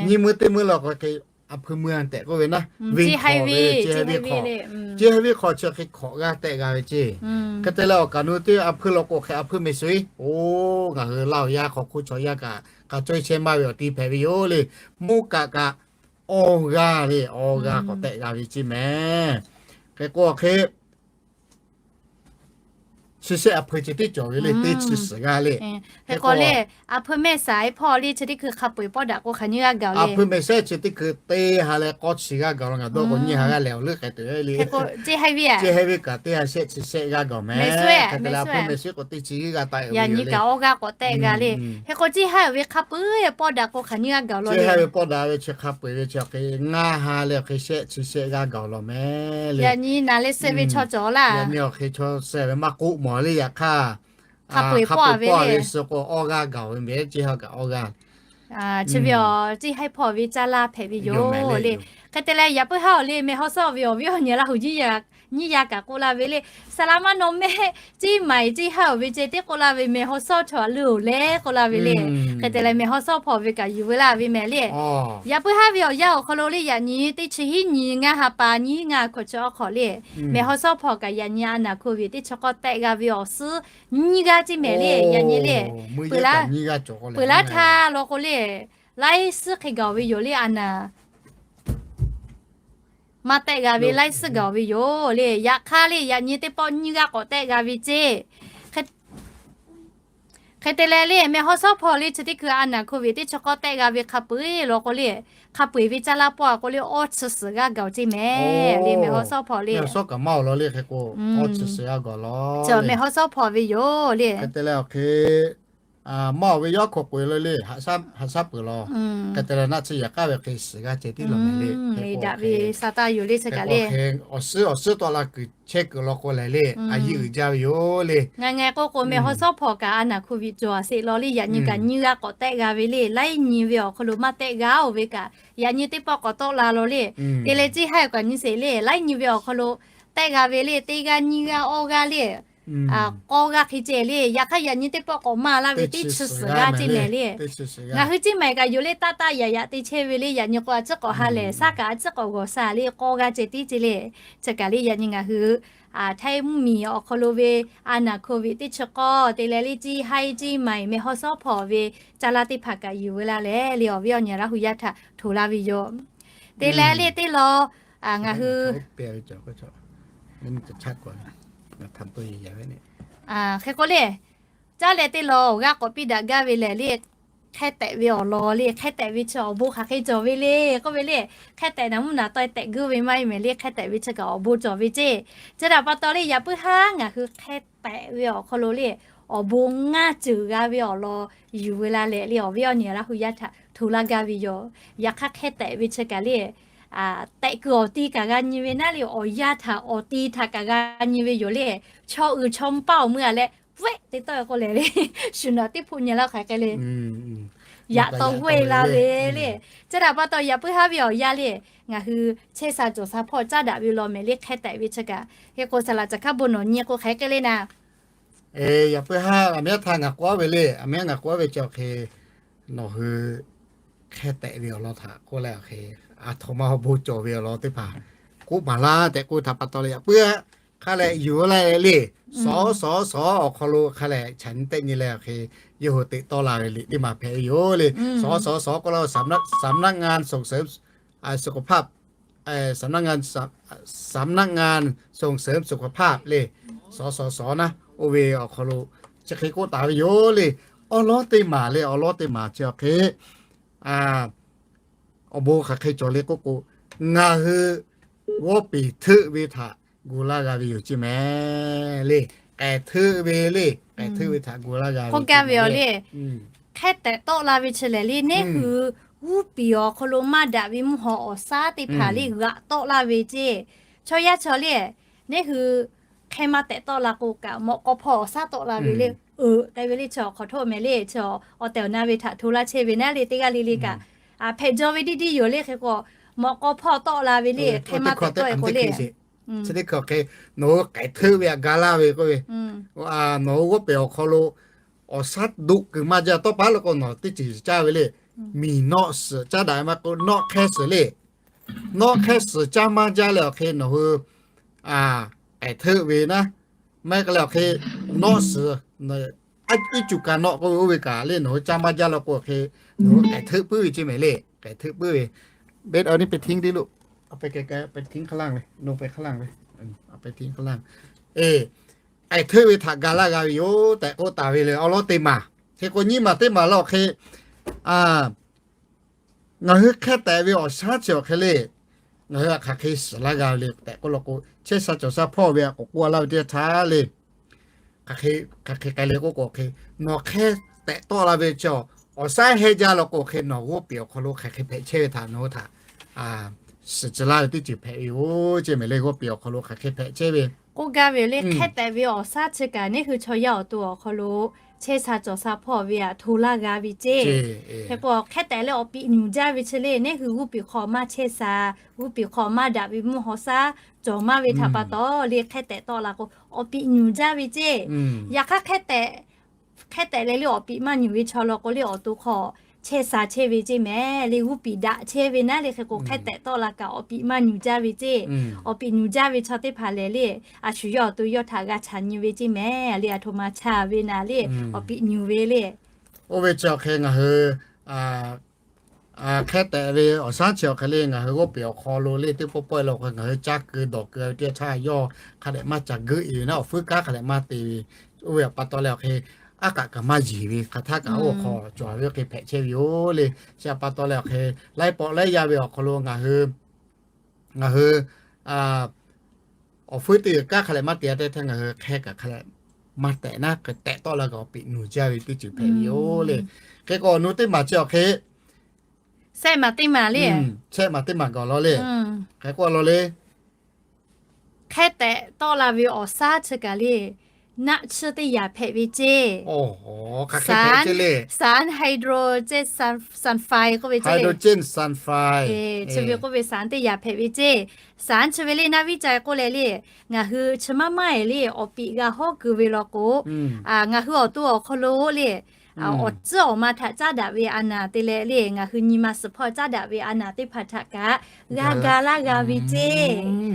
Nyi mui teˇ mui law k'o hk'e, a hpui mui tehꞈ k'oˆ ve naˉ, ve ceˇ haiˉ ve, ceˇ haiˉ ve hk'aw chi hk'e hkawꞈ g'aˇ tehˆ g'a ve ceˇ. Hk'e te leh awˬ kaˍ nu teˇ a hpui law k'o hk'e a hpui mehˍ suhˍ, oˇ ngaˬ hui Laˇ huˍ yaˇ hk'aw hk'oˆ chaw yaˇ kaꞈ k'a caweh chehˇ maˇ ve awˬ ti hpehꞈ ve yoˬ le. Mvuhˇ kaꞈ kaꞈ awˇ g'aˇ le, awˇ g'aˇ k'awꞈ tehˆ g'a ve ceˇ mehˍ. Hk'e k'o awˬ hk'e chi shehˆ a hpui chi teˇ cawˬ ve le, teˇ chi suhˍ g'aˇ le. Hk'e k'o le, a hpui mehˆ saˍ haiˉ hpawˇ le chi teˇ hkui hk'a peu-eˬ pawˇ daꞈ k'o hk'aˬ nyiˇ g'aˇ gaˬ le. A hpui mehˍ sehˉ chi teˇ hkui teˇ ha leh k'awˇ chi g'aˇ gaˬ law. Ngaˬ dawˇ k'o nyiˇ ha g'aˇ leh awˬ leuˉ hk'e te le. Ceˇ haiˉ ve kaꞈ teˇ ha shehˆ chi shehˆ g'aˇ gaˬ mehˍ. Hk'e te leh a hpui mehˍ suhˍ k'o teˇ chi g'aˇ taˆ e ve yoˬ le. Yaꞈ nyi kaꞈ awˇ g'aˇ k'awꞈ tehˆ g'a le. Hk'e k'o, ceˇ haiˉ ve hk'a peu-eˬ pawˇ daꞈ k'o hk'aˬ nyiˇ g'aˇ gaˬ law le. Ceˇ haiˉ ve pawˇ daꞈ ve chi hk'a peu-eˬ ve chi hk'e ngaˇ ha leh hk'e shehˆ chi shehˆ g'aˇ gaˬ law mehˍ le. Yaꞈ nyi naˍ leh suh ve chaw cawˬ laˇ. Yaꞈ nyi awˬ hk'e chaw suh ve maˇ k'oˆ mawˬ le. Yaꞈ hk'aˇ, hk'a peu-eˬ pawˇ ve le, suh k'o awˇ g'aˇ gaˬ ve mehˍ, ceˇ haiˉ kaꞈ awˇ g'aˇ. Chi ve awˬ ceˇ haiˉ hpawˇ ve caˇ lanˇ hpehꞈ ve yoˬ le. Hk'e te leh yaꞈ puiˉ haˉ awˬ le, mehˬ haw sawˉ ve awˬ viˉ awˬ nyi Laˇ huˍ nyiˇ yaˇ kaꞈ k'oˆ laˇ ve le. Saˍ laꞈ maˇ naw mehˆ, ceˇ maˬ ceˇ haiˉ awˬ ve ceh teˇ k'oˆ laˇ ve, mehˬ haw sawˉ chaw a leuˬ oˬ leh k'oˆ laˇ ve le. Hk'e te leh mehˬ haw sawˉ hpawˇ ve kaꞈ yuˬ ve laˇ ve mehˍ le. Yaꞈ puiˉ haˉ ve awˬ yanˇ awˬ hk'aw lo le, yaꞈ nyi teˇ chi hiˉ nyi ngaˇ ha pa nyiˇ ngaˇ hkawꞈ chi awˬ hk'aw le, mehˬ haw sawˉ hpawˇ kaꞈ yaꞈ nyi a naˍ hko viꞈ teˇ chi k'awˇ tehˆ g'a ve awˬ suhˉ nyiˇ g'aˇ ceˇ mehˍ le. Yaꞈ nyi le, peuˬ laˇ htaˇ law k'o le, laiˉ suhˉ hk'e gaˬ ve yoˬ le. A naˍ maˇ tehˆ g'a ve laiˉ suhˉ gaˬ ve yoˬ le. Yaꞈ hk'aˇ le, yaꞈ nyi teˇ pawˆ nyiˇ g'aˇ k'awꞈ tehˆ g'a ve ceˇ. Hk'e te leh le, mehˬ haw sawˉ hpawˇ le chi teˇ hkui a naˍ hko viꞈ teˇ chi k'awˇ tehˆ g'a ve hk'a peu-eˬ law k'o le, hk'a peu-eˬ ve caˇ lanˇ pawˆ a k'o le, awˇ chi suhˍ g'aˇ gaˬ ceˇ mehˍ le. Mehˬ haw sawˉ hpawˇ le, mehˬ haw sawˉ hpawˇ ve yoˬ le. Hk'e te leh awˬ hk'e maˇ oˬ ve yawˇ hkawꞈ k'oꞈ e la le, haꞈ shaˉ peuˬ law. Hk'e te leh naˆ tsuhˇ yaꞈ k'aˉ ve hk'e shiˍ g'a ceh tiˉ law mehˍ le. Hk'e k'o hk'e, hk'e k'o awˬ suhˉ awˬ suhˉ tawˆ la kuiˬ chehˇ kuiˬ law k'o lehˬ le, a yiˇ uiˍ jaˇ ve yoˬ le. Ngaˬ ngaˬ k'o k'o mehˬ haw shawˉ hpawnˬ kaꞈ a naˍ hkoˍ viˆ cawˬ a sheˍ law le, yaꞈ nyi kaꞈ nyiˇ g'aˇ k'awꞈ tehˆ g'a ve le, laiˉ nyi ve awˬ hk'aw lo maˇ tehˆ g'a oˬ ve kaꞈ, yaꞈ nyi teˇ pawˆ k'awꞈ tawˆ la law le. Te leh ciˇ haiˉ kaꞈ nyi sheˍ le, laiˉ nyi ve awˬ hk'aw lo tehˆ g'a ve le, teˇ g'aˇ nyiˇ g'aˇ awˇ g'aˇ le, k'awˇ g'aˇ hk'e ceh le. Yaꞈ hk'aˇ yaꞈ nyi teˇ pawˆ k'awꞈ maˇ laˇ ve teˇ chi suhˍ g'aˇ ceh mehˍ le. Ngaˬ hui ciˇ maiˍ kaꞈ yoˬ le, taˆ taˆ yaꞈ yaꞈ te chehˇ ve le, yaꞈ nyi k'o a ciˉ k'awꞈ ha lehˬ, shaˉ kaꞈ a ciˉ k'awꞈ g'awˬ sha le, k'awˇ g'aˇ ceh tiˉ ceh le. Chi kaꞈ le yaꞈ nyi ngaˬ hui Htaiˇ mvuhˇmiˬ awˬ hk'aw lo ve a naˍ hkoˍ viˆ teˇ chi k'awˇ te leh le, ciˇ haiˉ ciˇ maiˍ mehˬ haw shawˉ hpawnˬ ve caˇ laˇ teˇ hpaˍ kaꞈ yuˬ ve laˇ leh le, awˬ viˉ awˬ nyi Laˇ hu yaˇ htaꞈ hto laˇ ve yoˬ. Te leh le teˇ law, ngaˬ hui hk'e k'o le, caˇ leh teˇ law awˬ g'aˇ k'awꞈ piˇ daꞈ gaˇ ve lehˬ le, hk'e tehꞈ ve awˬ lawn le, hk'e tehꞈ ve chi awˬ bon hk'aˬ hk'e cawˬ ve le k'oˆ ve le. Hk'e tehꞈ naˍ mvuhˇ naˍ taweh tehꞈ guˇ ve maˇ heˆ mehˍ le, hk'e tehꞈ ve chi kaꞈ awˬ bon cawˬ ve ceˇ. Chi htaꞈ pa taw le, yaꞈ puiˉ haˉ ngaˬ hui hk'e tehꞈ ve awˬ hk'aw lo le, awˬ bon ngaˇ ceuˬ g'a ve awˬ lawn yuˬ ve laˇ leh le, awˬ viˉ awˬ nyi Laˇ hu yaˇ htaꞈ hto laˇ gaˇ ve yoˬ. Yaꞈ hk'aˇ hk'e tehꞈ ve chi kaꞈ le, tehꞈ kuiˬ awˬ ti kaꞈ g'a nyi ve naˉ le, awˬ yanˇ htaꞈ awˬ ti htaꞈ kaꞈ g'a nyi ve yoˬ le. Chaw uiˍ chaw mvuh paˇ awˬ mui a leh, vehˆ te tawˆ e k'o lehˬ le, shu nawꞈ tiˉ hpuˆ nyi laˇ hk'aˬ hk'e le, yaꞈ taw vehˆ la ve le. Chi htaꞈ pa taw yaꞈ puiˉ haˉ ve awˬ yanˇ le, ngaˬ hui chehˇ sha cawˬ sha hpawˇ caˉ daꞈ ve law mehˍ le, hk'e tehꞈ ve chi kaꞈ. Hk'e k'o saˍ laꞈ caˬ hkaˉ bon nawˬ nyi k'o hk'aˬ hk'e le naˍ, yaꞈ puiˉ haˉ aˬ miˉ htaˇ ngaˬ k'oˆ ve le, aˬ miˉ ngaˬ k'oˆ ve chi awˬ hk'e, nawˬ hui hk'e tehꞈ ve awˬ lawn htaꞈ k'oˆ leh awˬ hk'e, aˬ htoꞈ ma awˬ bon cawˬ ve awˬ lawn teˇ hpaˍ k'oˆ maˍ laˇ tehꞈ k'oˆ htaꞈ pa taw leh, yaꞈ puiˉ hk'a lehˬ yuˬ laˇ leh le, sawˉ sawˉ sawˉ awˬ hk'aw lo hk'a lehˬ chaꞈ nyi tehˆ nyi leh awˬ hk'e, yawˇ hui teꞈ tawˆ la ve liꞈ teˇ maˬ hpehꞈ ve yoˬ le. Sawˉ sawˉ sawˉ k'oˆ la, สำนักงานส่งเสริม สุขภาพ สำนักงาน สำนักงานส่งเสริมสุขภาพ le, sawˉ sawˉ sawˉ naˉ oˇ ve awˬ hk'aw lo chi hk'e k'oˆ taˍ ve yoˬ le. Awˉ lawˉ teˇ maˬ le, awˉ lawˉ teˇ maˬ chi awˬ hk'e, awˬ bon hk'aˬ hk'e cawˬ le k'oˆ k'o, ngaˬ hui g'awˇ peˍ hteuˆ ve htaꞈ gu laˇ g'a ve yoˬ ceˇ mehˍ le. K'ehˬ hteuˆ ve le, k'ehˬ hteuˆ ve htaꞈ gu laˇ g'a ve yoˬ le. Hk'e tehꞈ tawˆ la ve chi lehˬ le, neˇ hui g'uˇ piˍ awˬ hk'aw lo maˇ daꞈ ve mvuhˇ haw awˬ shaˉ teˇ hpaˍ le g'aꞈ tawˆ laˇ ve ceˇ. Chaw yaˇ chaw le, neˇ hui hk'e maˇ tehꞈ tawˆ la k'o kaꞈ, mawꞈ k'aw hpawˇ awˬ shaˉ tawˆ la ve le, uiˍ k'ai ve le, chi awˬ hk'awꞈ htoˆ mehˍ le, chi awˬ tehˬ awˬ na ve htaꞈ hto laˇ chehˇ ve naˉ le, teˇ g'aˇ le le kaꞈ, hpehꞈ jaw ve diˇ diˇ yoˬ le. Hk'e k'o, mawꞈ k'aw hpawˇ tawˆ la ve le, hk'e maˇ tehꞈ tawˆ e k'o le, chi teˇ hkui hk'e nawˬ hui k'ehˬ hteuˆ ve htaꞈ ga laˇ ve k'oˆ ve, nawˬ hui g'awˇ peˍ awˬ hk'aw lo awˬ shaˉ doꞈ kuiˬ maˇ jaˇ tawˇ paˉ la k'o nawˬ teˇ ceuˬ caˇ ve le. Miˬ nawˆ suhˍ caˉ daꞈ ve maˇ k'o, nawˆ hk'ehˇ suhˍ le. Nawˆ hk'ehˇ suhˍ caˇ maˇ jaˇ leh awˬ hk'e nawˬ hui k'ehˬ hteuˆ ve naˉ, maˇ heˆ k'o leh awˬ hk'e nawˆ suhˍ iˉ cuˬ kaꞈ nawˆ k'oˆ ve oˇ ve kaꞈ le, nawˬ hui caˇ maˇ jaˇ la k'o awˬ hk'e nawˬ hui k'ehˬ hteuˆ puiˉ ve ceˇ mehˍ le. K'ehˬ hteuˆ puiˉ ve, beˆ a niˉ pe hteˇ deˇ lo, a pe keh keh pe hteˇ hk'a laˇ ve, no pe hk'a laˇ ve, a pe hteˇ hk'a laˇ, k'ehˬ hteuˆ ve htaꞈ ga laˇ g'a ve yoˬ tehꞈ k'oˆ taˍ ve le, awˉ lawˉ teˇ maˬ. Hk'e k'o nyiˇ maˬ teˇ maˬ la awˬ hk'e, ngaˬ hui hk'e tehꞈ ve awˬ shaˉ chi awˬ hk'e le, ngaˬ hui a hk'aˬ hk'e shiˍ laˇ g'a ve le tehꞈ k'oˆ la k'o, chehˇ sha cawˬ sha hpawˇ ve a k'awꞈ k'oˆ laˇ ve teˇ htaˇ le, hk'aˬ hk'e k'ai le k'oˆ k'o hk'e, nawˬ hk'e tehꞈ tawˆ la ve chi awˬ shaˉ hehnˇ jaˇ la k'o hk'e, nawˬ g'awˇ peˍ awˬ hk'aw lo hk'aˬ hk'e hpehꞈ chehˇ ve htaꞈ nawˬ hui htaꞈ shiˍ tcuh laˇ ve teˇ ceuˬ hpehꞈ ve yoˬ ceˇ mehˍ le. G'awˇ peˍ awˬ hk'aw lo hk'aˬ hk'e hpehꞈ chehˇ ve, k'oˆ gaˇ ve le, hk'e tehꞈ ve awˬ shaˉ chi kaꞈ neˇ hui chaw yaˇ awˬ to awˬ hk'aw lo chehˇ sha cawˬ sha hpawˇ ve htaꞈ hto laˇ g'a ve ceˇ. Hk'e k'o hk'e tehꞈ leh awˬ piꞈ nyuˬ jaˇ ve chi le, neˇ hui g'uˇ piˍ hk'aw maˇ chehˇ sha, g'uˇ piˍ hk'aw maˇ daꞈ ve mvuhˇ haw shaˉ cawˬ maˇ ve htaꞈ pa taw le, hk'e tehꞈ tawˆ la k'o awˬ piꞈ nyuˬ jaˇ ve ceˇ. Yaꞈ hk'aˇ hk'e tehꞈ hk'e tehꞈ leh le awˬ piꞈ maˇ nyuˬ ve chaw law k'o le, awˬ to hk'aw chehˇ sha chehˇ ve ceˇ mehˍ le. G'uˇ piˍ daꞈ chehˇ ve naˉ le, hk'e k'o hk'e tehꞈ tawˆ la kaꞈ awˬ piꞈ maˇ nyuˬ jaˇ ve ceˇ. Awˬ piꞈ nyuˬ jaˇ ve chaw teˇ hpaˍ lehˬ le, a shu yawˇ awˬ to yawˇ htaꞈ g'a caꞈ nyi ve ceˇ mehˍ le. A htoꞈ ma chaˇ ve naˍ le, awˬ piꞈ nyuˬ ve le. Oˇ ve chi awˬ hk'e ngaˬ hui hk'e tehꞈ ve awˬ shaˉ chi awˬ hk'e le, ngaˬ hui g'awˇ peˍ awˬ hk'aw lo le teˇ pawˆ pawˆ e la k'o, ngaˬ hui caˇ keu dawˬ keu ve teˇ htaˇ yawˇ hk'a dehꞈ maˇ ca geuˆ e ve naˉ, awˬ fuiˉ kanˉ hk'a dehꞈ maˇ te ve. Oˇ ve pa taw leh awˬ hk'e, aˉ k'aꞈ kaꞈ maˇ yeˬ ve hk'aˬ htaˇ kaꞈ oˇ awˬ hk'aw cawˬ ve hk'e hpehꞈ chehˇ ve yoˬ le. Chi pa taw leh awˬ hk'e, laiˉ pawˆ laiˉ yaˇ ve awˬ hk'aw lo ngaˬ hui, ngaˬ hui awˬ fuiˉ teˇ g'uiˬ kanˉ hk'a dehꞈ maˇ te a teˇ htaˇ ngaˬ hui hk'e kaꞈ hk'a dehꞈ maˇ tehꞈ naˉ, hk'e tehꞈ tawˆ la kaꞈ awˬ piꞈ nuˬ jaˇ ve teˇ ceuˬ hpehꞈ ve yoˬ le. Hk'e k'o, awˬ nu teˇ maˬ chi awˬ hk'e shehˆ maˬ teˇ maˬ le, shehˆ maˬ teˇ maˬ gaˬ law le. Hk'e k'oˆ law le. Hk'e tehꞈ tawˆ la ve awˬ shaˉ chi kaꞈ le, naˆ tsuhˇ teˇ yaꞈ hpehꞈ ve ceˇ. Saˍ, saˍ hydrogen sulfide k'oˆ ve ceˇ. Chi ve k'oˆ ve saˍ teˇ yaꞈ hpehꞈ ve ceˇ. Saˍ chi ve le naˆ viˉ ca k'oˆ leh le, ngaˬ hui chi maˇ maˇ e le awˬ piꞈ g'a hawˉ keu ve law k'o, ngaˬ hui awˬ to awˬ hk'aw lo le, awˬ tcuhˉ awˬ ma htaꞈ caˉ daꞈ ve a naˍ te leh le, ngaˬ hui nyi ma suhˍ hpawˇ caˉ daꞈ ve a naˍ teˇ hpaˍ htaꞈ kaꞈ g'a ga laˇ g'a ve ceˇ.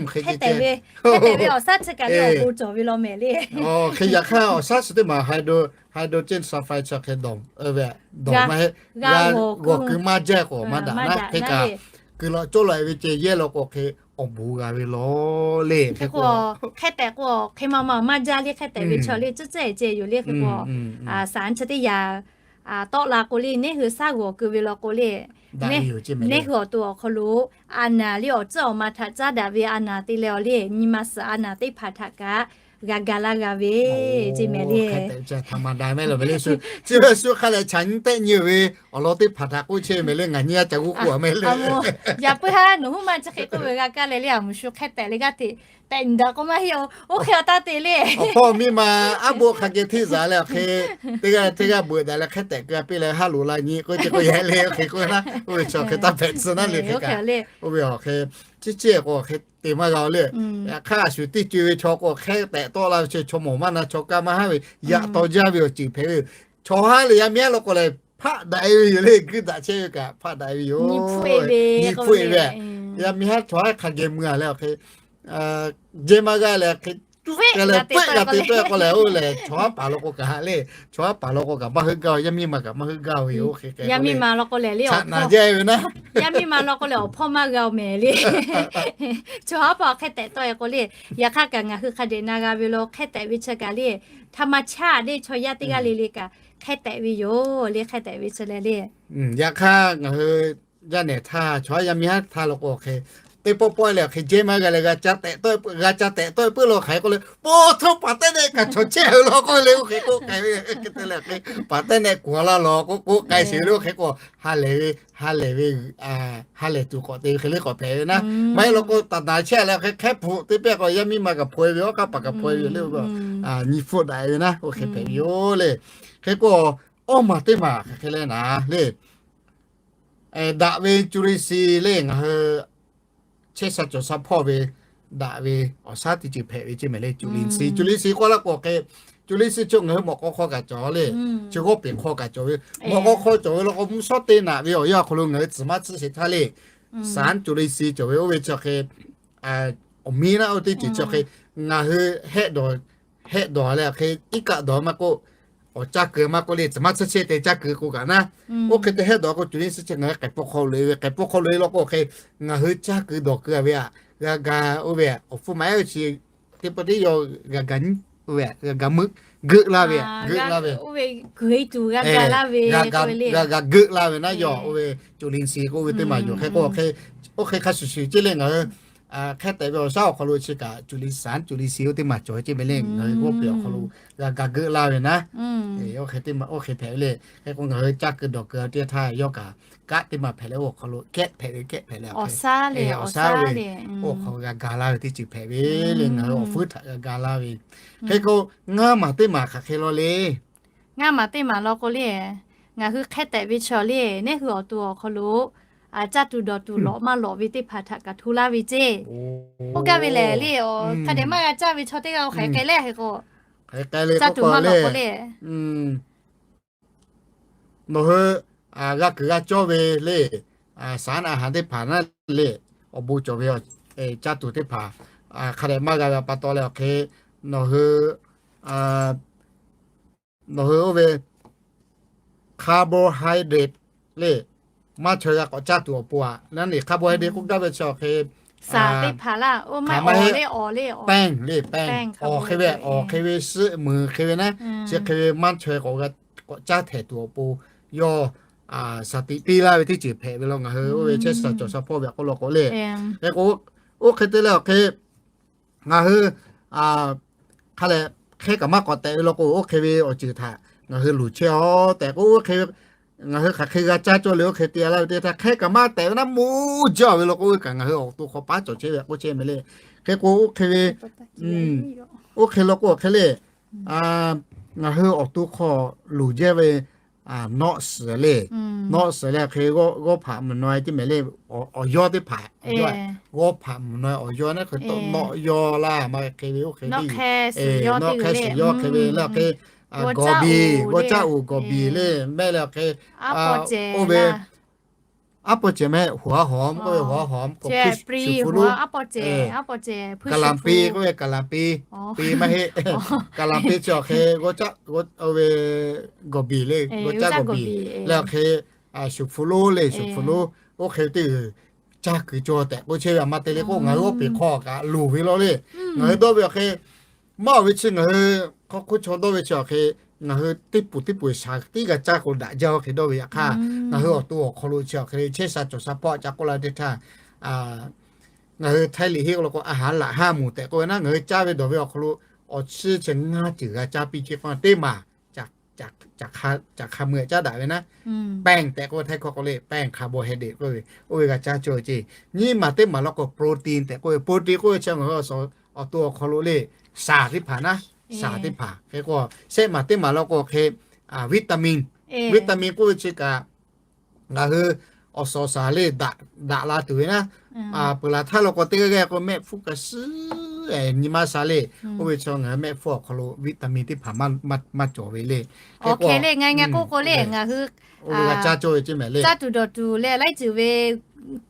Hk'e tehꞈ ve, hk'e tehꞈ ve awˬ shaˉ chi kaꞈ le awˬ bon cawˬ ve law mehˍ le. Hk'e yaꞈ hk'aˇ awˬ shaˉ chi teˇ maˬ hydrogen sulfide chi hk'e dawˬ ve, dawˬ maˇ heˆ, g'a g'awˬ keu maˇ jaˇ k'o maˇ daꞈ naˉ, hk'e kaꞈ keu law cawˇ law e ve ceh yehˇ law k'o hk'e awˬ bon g'a ve law le. Hk'e k'o, hk'e tehꞈ k'o hk'e ma ma maˇ jaˇ le, hk'e tehꞈ ve chaw le tcuhˉ tcuhˉ e ceh yoˬ le. Hk'e k'o, saˍ chi teˇ yaꞈ tawˆ la k'o le, neˇ hui shaˉ g'awˬ keu ve law k'o le, neˇ hui awˬ to awˬ hk'aw lo a naˍ le awˬ tcuhˉ awˬ ma htaꞈ caˉ daꞈ ve a naˍ te leh awˬ le, nyi ma suhˍ a naˍ teˇ hpaˍ htaꞈ kaꞈ g'a ga laˇ g'a ve ceˇ mehˍ le. Chi ve shu hk'a leh chaꞈ nyi tehˆ nyi ve awˬ lawn teˇ hpaˍ htaꞈ k'oˆ chehˇ mehˍ le, ngaˬ nyi a ca g'uˇ k'oˆ a mehˍ le. Yaꞈ puiˉ haˉ nawˬ huˉ ma chi hk'e k'oˆ ve g'a kaˇ leh le, a muˍ shu hk'e tehꞈ le g'aˇ hteꞈ tehꞈ daꞈ k'o maˇ heˆ, oˇ hk'e awˬ taˇ te le. Awˬ hpawˇ miˇ ma aˉ boˆ hk'a geh hteˇ zaꞈ leh awˬ hk'e, teˇ g'aˇ teˇ g'aˇ beuꞈ daꞈ leh hk'e tehꞈ keu a piˇ leh haˉ loꞈ la nyi k'oˆ ce k'o yehˬ le, hk'e k'oˆ naˉ, oˇ ve chi hk'e taˇ hpehꞈ tcuh naˉ le hk'e kaꞈ, oˇ ve awˬ hk'e, chi chi k'o hk'e te maˇ g'a le. Yaꞈ hk'aˇ a shu teˇ co e ve chaw k'o hk'e tehꞈ tawˆ la ve chi chaw mawˬ maˇ na chaw kaˇ maˇ haˉ ve, yaꞈ taw jaˇ ve awˬ ceuˬ hpehꞈ ve yoˬ. Chaw haˉ leh yaˇ miˇ haˉ law k'o lehˬ hpaˆ daꞈ e ve yoˬ le, guˇ daꞈ chehˇ ve kaꞈ hpaˆ daꞈ e ve yoˬ. Nyi hpfuhˆ e ve, yaˇ miˇ haˉ chaw haˉ hk'a geh mui a leh awˬ hk'e jehˇ maˇ g'a leh hk'e, leh puiˉ g'a te tawˆ e k'o lehˬ, chaw haˉ paˍ law k'o kaꞈ haꞈ le, chaw haˉ paˍ law k'o kaꞈ maˇ heuˆ gaˇ, yaˇ miˇ ma kaꞈ maˇ heuˆ gaˇ ve yoˬ. Oˇ hk'e k'o le, yaˇ miˇ ma law k'o lehˬ le, awˬ hpawˇ maˇ g'a mehˍ le. Chaw haˉ paˍ hk'e tehꞈ tawˆ e k'o le, yaꞈ hk'aˇ kaꞈ ngaˬ hui hk'a dehꞈ na g'a ve lo hk'e tehꞈ ve chi kaꞈ le, htaˇ maˇ chaˇ le chaw yaˇ teˇ g'aˇ le le kaꞈ hk'e tehꞈ ve yoˬ le, hk'e tehꞈ ve chi leh le. Yaꞈ hk'aˇ ngaˬ hui yaˇ nehˬ htaˇ chaw haˉ yaˇ miˇ haˉ htaˇ law k'o hk'e, teˇ pawˆ pawˆ leh hk'e jehˇ maˇ g'a leh g'a ca tehꞈ tawˆ e peuˬ law hk'aˬ hk'e k'oˆ le, po htawˇ paˍ tehˆ nehˆ kaꞈ chaw chehˇ a ve law k'oˆ le, oˇ hk'e k'oˆ k'ai ve, hk'e te leh hk'e paˍ tehˆ nehˆ kuˬ a laˇ law k'oˆ k'oˆ k'ai sheˍ ve le. Oˇ hk'e k'o ha lehˬ ve, ha lehˬ ve, ha lehˬ tuˬ k'awꞈ te ve hk'e le k'awꞈ hpehꞈ ve naˉ. Maˇ heˆ law k'o taˍ daˍ chehˇ a leh hk'e hk'e hpu teˇ pehˇ k'o yaˇ miˇ ma kaꞈ hpaw e ve, awˉ k'aˉ paˍ kaꞈ hpaw e ve le, nyi hpfuhˆ daꞈ e ve naˉ, oˇ hk'e hpehꞈ ve yoˬ le. Hk'e k'o awˇ maˬ teˇ maˬ hk'aˬ hk'e le naˉ le, daꞈ ve จุลินทรีย์ le ngaˬ hui chehˇ sha cawˬ sha hpawˇ ve daꞈ ve awˬ shaˉ teˇ ceuˬ hpehꞈ ve ceˇ mehˍ le. จุลินทรีย์ จุลินทรีย์ k'oˆ laˇ k'o hk'e, จุลินทรีย์ chi ngaˬ hui mawꞈ k'aw hk'aw kaꞈ cawˬ le, chi g'awˇ peˬ hk'aw kaꞈ cawˬ ve, mawꞈ k'aw hk'aw cawˬ ve law k'o mvuhˇ shawˉ teˇ naꞈ ve awˬ yanˇ awˬ hk'aw lo ngaˬ hui tcuhˍ maˇ tcuhˇ sheˍ htaˇ le, สารจุลินทรีย์ cawˬ ve oˇ ve chi hk'e awˬ miˇ naˉ oˇ teˇ ceuˬ chi hk'e ngaˬ hui hehˆ dawˬ, hehˆ dawˬ leh hk'e iˉ kaˆ dawˬ maˇ k'oˆ, awˬ caˇ keu maˇ k'oˆ le, tcuhˍ maˇ tsuhˇ chehˇ te caˇ keu k'o kaꞈ naˉ, oˇ hk'e te hehˆ dawˬ k'o จุลินทรีย์ chi ngaˬ hui k'ehˬ pawˆ hk'aw loꞈ e ve, k'ehˬ pawˆ hk'aw loꞈ e law k'o hk'e ngaˬ hui caˇ keu dawˬ keu a ve aꞈ g'a ga oˇ ve awˬ hpfuhˇ maˍ ehˉ chi teˇ pawˆ teˇ yaw g'a ga nyi, oˇ ve g'a ga meuˆ geuˆ laˇ ve, geuˆ laˇ ve, g'a ga geuˆ laˇ ve naˉ yawˬ oˇ ve จุลินทรีย์ k'oˆ ve teˇ maˬ yoˬ. Hk'e k'o hk'e, oˇ hk'e hk'a shuˍ shuˍ ceˇ le ngaˬ hui hk'e tehꞈ ve awˬ shaˉ awˬ hk'aw lo chi kaꞈ จุลินทรีย์ สารจุลินทรีย์ oˇ teˇ maˬ cawˬ ceˇ mehˍ le, ngaˬ hui g'awˇ peˬ awˬ hk'aw lo g'a ga geuˆ laˇ ve naˉ, oˇ hk'e hpehꞈ ve le. Hk'e k'o ngaˬ hui caˇ keu dawˬ keu a teˇ htaˇ yawˇ kaꞈ kaˆ teˇ maˬ hpehꞈ leh oˇ awˬ hk'aw lo kehˆ hpehꞈ ve, kehˆ hpehꞈ leh awˬ shaˉ ve, oˇ hk'aw g'a ga laˇ ve teˇ ceuˬ hpehꞈ ve le, ngaˬ hui awˬ hpfuhˇ htaꞈ g'a ga laˇ ve. Hk'e k'o ngaˇ maˬ teˇ maˬ hk'aˬ hk'e law le. Ngaˇ maˬ teˇ maˬ law k'o le, ngaˬ hui hk'e tehꞈ ve chaw le, neˇ hui awˬ to awˬ hk'aw lo caˇ tuˬ dawˬ tuˬ lawꞈ maˇ lawꞈ ve teˇ hpaˍ htaꞈ kaꞈ hto laˇ ve ceˇ. Oˇ gaˇ ve lehˬ le, hk'a dehꞈ maˇ g'a caˇ ve chaw teˇ g'aˇ hk'aˬ hk'e k'ai le, hk'e k'o caˇ tuˬ maˇ lawꞈ k'o le, nawˬ hui g'a kuiˬ g'a cawˇ ve le, สารอาหาร teˇ hpaˍ naˉ le, awˬ bon cawˬ ve caˇ tuˬ teˇ hpaˍ hk'a dehꞈ maˇ g'a ve pa taw leh awˬ hk'e nawˬ hui nawˬ hui oˇ ve carbohydrate le maˇ chaweh g'a k'awꞈ caˇ tuˬ awˬ pon aꞈ naˉ le, carbohydrate k'oˆ gaˇ ve chi awˬ hk'e saˍ teˇ hpaˍ laˇ, oˇ maˇ heˆ, แป้ง le, แป้ง awˬ hk'e ve, awˬ hk'e ve suhˆ muiˬ hk'e ve naˉ, chi hk'e ve maˇ chaweh k'awꞈ caˇ htehꞈ tuˬ awˬ pon yawˇ saˍ tiꞈ piˇ laˇ ve teˇ ceuˬ hpehꞈ ve law. Ngaˬ hui oˇ ve chehˇ sha cawˬ sha hpawˇ ve awˬ hk'aw lo k'o le, oˇ hk'e te leh awˬ hk'e ngaˬ hui hk'a leh hk'e kaꞈ maˇ k'awꞈ tehꞈ ve law k'o, oˇ hk'e ve awˬ ceuˬ htaꞈ ngaˬ hui luˬ chehˇ-aˬ tehꞈ k'oˆ, oˇ hk'e ngaˬ hui hk'aˬ hk'e g'a caˇ cawˇ le, oˇ hk'e te laˇ ve teˇ htaˇ hk'e kaꞈ maˇ tehꞈ ve naˉ, moˇ jaˇ ve law k'o, oˇ ve kaꞈ ngaˬ hui awˬ to hk'aw paˉ cawˬ chehˇ ve k'oˆ chehˇ ve le. Hk'e k'o, oˇ hk'e ve, oˇ hk'e law k'o, hk'e le, ngaˬ hui awˬ to hk'aw loˍ jaˇ ve nawˆ suhˍ le, nawˆ suhˍ le hk'e, g'awˇ hpaꞈ mvuhˬ naw e teˇ mehˍ le, awˬ yawˇ teˇ hpaˍ, g'awˇ hpaꞈ mvuhˬ naw e awˬ yawˇ naˉ hk'e tawˆ nawˆ yawˇ laˇ maˇ hk'e ve, oˇ hk'e teˇ nawˆ hk'e suhˍ yawˇ hk'e ve le, hk'e gawˬ biˬ, g'awˇ caˇ oˍ gawˬ biˬ le mehˆ le, hk'e oˇ ve aˉ pawˇ cehˬ mehˆ, hoˍ a hawˍ k'oˆ ve, hoˍ a hawˍ k'o shuˍ hpu lonˉ, kaˍlaˍ piˇ k'oˆ ve, kaˍlaˍ piˇ, piˇ maˇ heˆ, kaˍlaˍ piˇ chi awˬ hk'e g'awˇ caˇ, oˇ ve gawˬ biˬ le, g'awˇ caˇ gawˬ biˬ le, awˬ hk'e shuˍ hpu lonˉ le, shuˍ hpu lonˉ, oˇ hk'e teˇ g'uiˬ caˇ kuiˬ cawˬ tehꞈ k'oˆ chehˇ ve a ma te le k'o, ngaˬ hui oˇ peˍ hk'aw kaꞈ loˍ ve law le. Ngaˬ hui dawˇ ve awˬ hk'e maˇ awˬ ve chi ngaˬ hui hk'aw hk'oˆ chaw dawˇ ve chi awˬ hk'e, ngaˬ hui teˇ puˍ teˇ puˍ shaˍ tiˉ g'a caˇ k'o daꞈ jaˇ oˇ hk'e dawˇ ve yaꞈ hk'aˇ, ngaˬ hui awˬ to awˬ hk'aw lo chi awˬ hk'e le chehˇ sha cawˬ sha hpawˇ ca k'oˆ la teˇ htaˇ, ngaˬ hui Htaiˇ liꞈ henˇ k'oˆ lo k'o, อาหารหลักห้าหมู่ tehꞈ k'oˆ ve naˉ, ngaˬ hui caˇ ve dawˬ ve awˬ hk'aw lo awˬ chi chi ngaˇ ceuˬ g'a caˇ piˇ chehˇ k'o, teˇ maˬ caꞈ hk'a mui caˉ daꞈ ve naˉ, แป้ง tehꞈ k'oˆ ve Htaiˇ hkawˇ k'o le, แป้ง carbohydrate k'oˆ ve, oˇ ve g'a caˇ cawˇ ve ceˇ. Nyiˇ maˬ teˇ maˬ law k'o protein tehꞈ k'oˆ ve, protein k'oˆ ve chi ngaˬ hui awˬ to awˬ hk'aw lo le shaˍ teˇ hpaˍ naˉ, shaˍ teˇ hpaˍ hk'e k'o, shehˆ maˬ teˇ maˬ law k'o hk'e vitamin, vitamin k'oˆ ve chi kaꞈ ngaˬ hui awˬ suhˍ awˬ shaˍ le daꞈ la tuˬ ve naˉ, peuˬ laˬ htaˇ law k'o teˇ g'aˇ g'aˇ k'o mehˆ hpfuhˇ kaꞈ suhˉ nyi maˇ sha le, oˇ ve chi ngaˬ hui mehˆ hpfuhˇ awˬ hk'aw lo vitamin teˇ hpaˍ maˇ cawˬ ve le. Oˇ hk'e le ngaˬ ngaˬ k'oˆ k'o le, ngaˬ hui g'a caˇ cawˇ ve ceˇ mehˍ le. Caˇ tuˬ dawˬ tuˬ leh laiˉ ceuˬ ve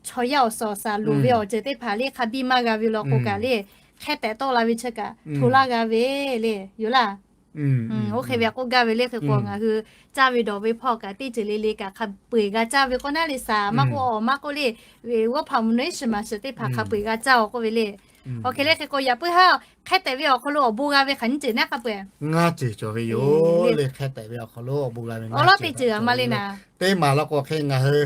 chaw yaˇ awˬ suhˍ awˬ shaˍ loˍ ve awˬ ceuˬ teˇ hpaˍ le hk'a biˇ maˇ g'a ve law k'o kaꞈ le, hk'e tehꞈ tawˆ la ve chi kaꞈ hto laˇ g'a ve le yoˬ laˇ. Oˇ hk'e ve k'oˆ gaˇ ve le. Hk'e k'o ngaˬ hui caˇ ve dawˬ ve hpawˇ kaꞈ teˇ ceuˬ le le kaꞈ hk'a peu-eˬ g'a caˇ ve k'o naˉ le, shaˍ maˇ k'oˆ awˬ maˇ k'oˆ le, g'awˇ hpaꞈ mvuhˬ naw e shiˍ maˍ shiˍ teˇ hpaˍ hk'a peu-eˬ g'a caˇ-oˬ k'oˆ ve le. Oˇ hk'e le hk'e k'o yaꞈ puiˉ haˉ hk'e tehꞈ ve awˬ hk'aw lo awˬ bon g'a ve hk'aˬ nyiˇ ceuˬ naˉ hk'a peu-eˬ ngaˇ ceuˬ cawˬ ve yoˬ le. Hk'e tehꞈ ve awˬ hk'aw lo awˬ bon g'a ve ngaˇ ceuˬ cawˬ ve le. Teˇ maˬ law k'o hk'e ngaˬ hui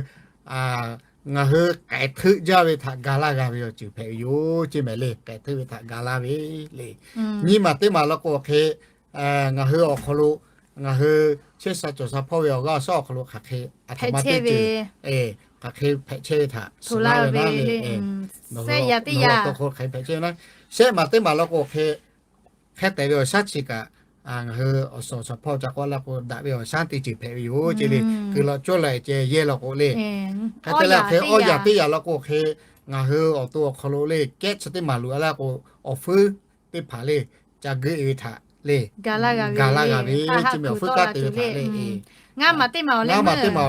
ngaˬ hui k'ehˬ hteuˆ jaˇ ve htaꞈ ga laˇ g'a ve awˬ ceuˬ hpehꞈ ve yoˬ ceˇ mehˍ le. K'ehˬ hteuˆ ve htaꞈ ga laˇ ve le. Nyiˇ maˬ teˇ maˬ law k'o hk'e ngaˬ hui awˬ hk'aw lo ngaˬ hui chehˇ sha cawˬ sha hpawˇ ve awˬ g'aˇ awˬ shaˉ awˬ hk'aw lo hk'aˬ hk'e a htoꞈ ma teˇ ceuˬ hk'aˬ hk'e hpehꞈ chehˇ ve htaꞈ suh laˇ ve le. Sehˆ yaꞈ teˇ yaꞈ hk'aˬ hk'e hpehꞈ chehˇ ve naˉ, shehˆ maˬ teˇ maˬ law k'o hk'e hk'e tehꞈ ve awˬ shaˉ chi kaꞈ ngaˬ hui awˬ suhˍ awˬ shaˍ hpawˇ ca k'awꞈ la k'o daꞈ ve awˬ shaˉ teˇ ceuˬ hpehꞈ ve yoˬ ceˇ le. Kuiˬ law cawˇ la ceh yehˇ law k'o le. Hk'e te leh hk'e awˇ yaꞈ teˇ yaꞈ law k'o hk'e ngaˬ hui awˬ to awˬ hk'aw lo le kehˉ chi teˇ maˬ loꞈ a laˇ k'o, awˬ feuˉ teˇ hpaˍ le ca geuˆ e ve htaꞈ le ga laˇ g'a ve ceˇ mehˍ. Awˬ feuˉ kaˉ te ve htaꞈ le, ngaˇ maˬ teˇ maˬ awˬ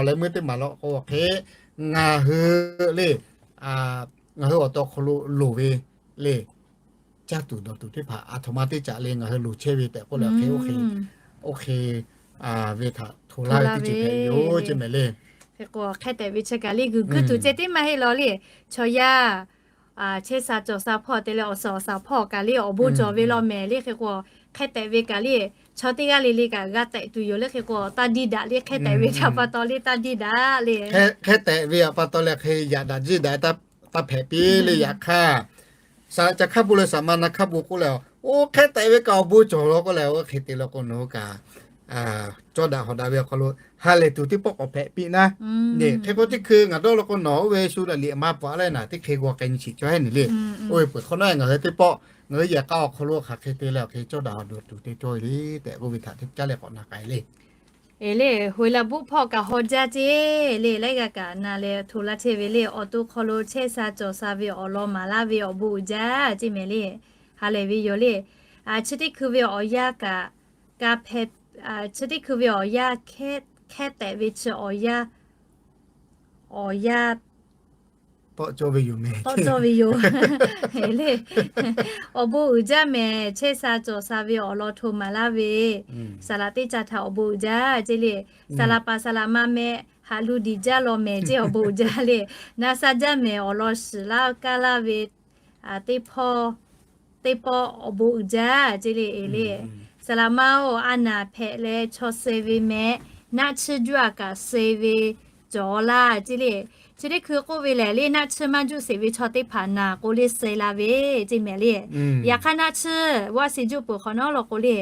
leh meuˇ teˇ maˬ law k'o hk'e ngaˬ hui le ngaˬ hui awˬ to awˬ hk'aw lo loˍ ve le caˇ tuˬ dawˬ tuˬ teˇ hpaˍ a htoꞈ ma teˇ caꞈ le ngaˬ hui loˍ chehˇ ve tehꞈ k'oˆ leh hk'e oˇ hk'e oˇ hk'e ve htaꞈ hto laˇ ve teˇ ceuˬ hpehꞈ ve yoˬ ceˇ mehˍ le. Hk'e k'o hk'e tehꞈ ve chi kaꞈ le guiˬ guiˇ tuˬ ceh tiˉ maˇ heˆ law le. Chaw yaˇ chehˇ sha cawˬ sha hpawˇ te leh awˬ suhˍ awˬ shaˍ hpawˇ kaꞈ le awˬ bon cawˬ ve law mehˍ le. Hk'e k'o hk'e tehꞈ ve kaꞈ le chaw teˇ g'aˇ le le kaꞈ g'a tehꞈ tuˬ yoˬ le. Hk'e k'o taˇ diˇ daꞈ le. Hk'e tehꞈ ve htaꞈ pa taw le taˇ diˇ daꞈ le. Hk'e tehꞈ ve htaꞈ pa taw leh hk'e yaꞈ daꞈ jiˇ daꞈ taˇ hpehꞈ piˇ le. Yaꞈ hk'aˇ saˍ laꞈ ca hk'aˇ bon leh saˍ ma na hk'aˇ bon k'oˆ leh, oˇ hk'e tehꞈ ve kaꞈ awˬ bon cawˬ law k'oˆ leh, oˇ hk'e te law k'o nawˬ hui kaꞈ cawˇ daꞈ hawˍ daꞈ ve awˬ hk'aw lo ha lehˬ tuˬ teˇ pawˆ k'awꞈ hpehꞈ piˇ naˉ. Hk'e k'o teˇ hkui ngaˬ dawˇ law k'o nawˬ oˇ ve shu daꞈ liꞈ maˇ paˍ leh naˬ teˇ hk'e g'a k'ai nyi chi cawˇ hehnˇ le. Oˇ ve peuˬ hk'awꞈ nawˉ ngaˬ hui teˇ pawˆ ngaˬ hui yehˬ k'a awˬ hk'aw lo hk'aˬ hk'e te leh awˬ hk'e cawˇ daꞈ hawˍ daꞈ tuˬ te cawˇ ve le tehꞈ k'oˆ ve htaꞈ teˇ caˉ leh k'awꞈ na k'ai le. Eˬ le, hoꞈ e la buˆ hpawˇ kaꞈ haw jaˇ ceˇ le. Laiˉ g'aˇ kaꞈ na leh hto laˇ chehˇ ve le. Awˬ to hk'aw lo chehˇ sha cawˬ sha ve awˬ lawn maˍ laˇ ve awˬ bon uiˍ jaˇ ceˇ mehˍ le. Ha lehˬ ve yoˬ le. Chi teˇ hkui ve awˬ yanˇ kaꞈ, chi teˇ hkui ve awˬ yanˇ hkehˉ tehꞈ ve chi awˬ yanˇ awˬ yanˇ tawˆ cawˇ ve yoˬ mehˍ. Tawˆ cawˇ ve yoˬ le. Awˬ bon uiˍ jaˇ mehˍ. Chehˇ sha cawˬ sha ve awˬ lawn hto maˍ laˇ ve saˍ laꞈ teˇ ca htaꞈ awˬ bon uiˍ jaˇ ceˇ le. Saˍ laꞈ paˍ saˍ laꞈ ma meh haꞈ lu diˍ jaˇ law mehˍ ceˇ awˬ bon uiˍ jaˇ le. Na sha jaˇ mehˍ awˬ lawn shiˍ laˇ kaˇ laˇ ve teˇ pawˆ awˬ bon uiˍ jaˇ ceˇ le. Eˬ le, saˍ laꞈ ma-oˬ, a naˍ hpehꞈ leh chaw suh ve mehˍ, naˆ tsuhˇ juˇ a kaꞈ suh ve cawˬ laˇ ceˇ le. Chi teˇ hkui k'oˆ ve lehˬ le, naˆ tsuhˇ maˇ juˇ sheˍ ve chaw teˇ hpaˍ naˍ k'o le suh la ve ceˇ mehˍ le. Yaꞈ hk'aˇ naˆ tsuhˇ vaˇ shiˍ juˇ peuˬ hk'awꞈ nawˉ law k'o le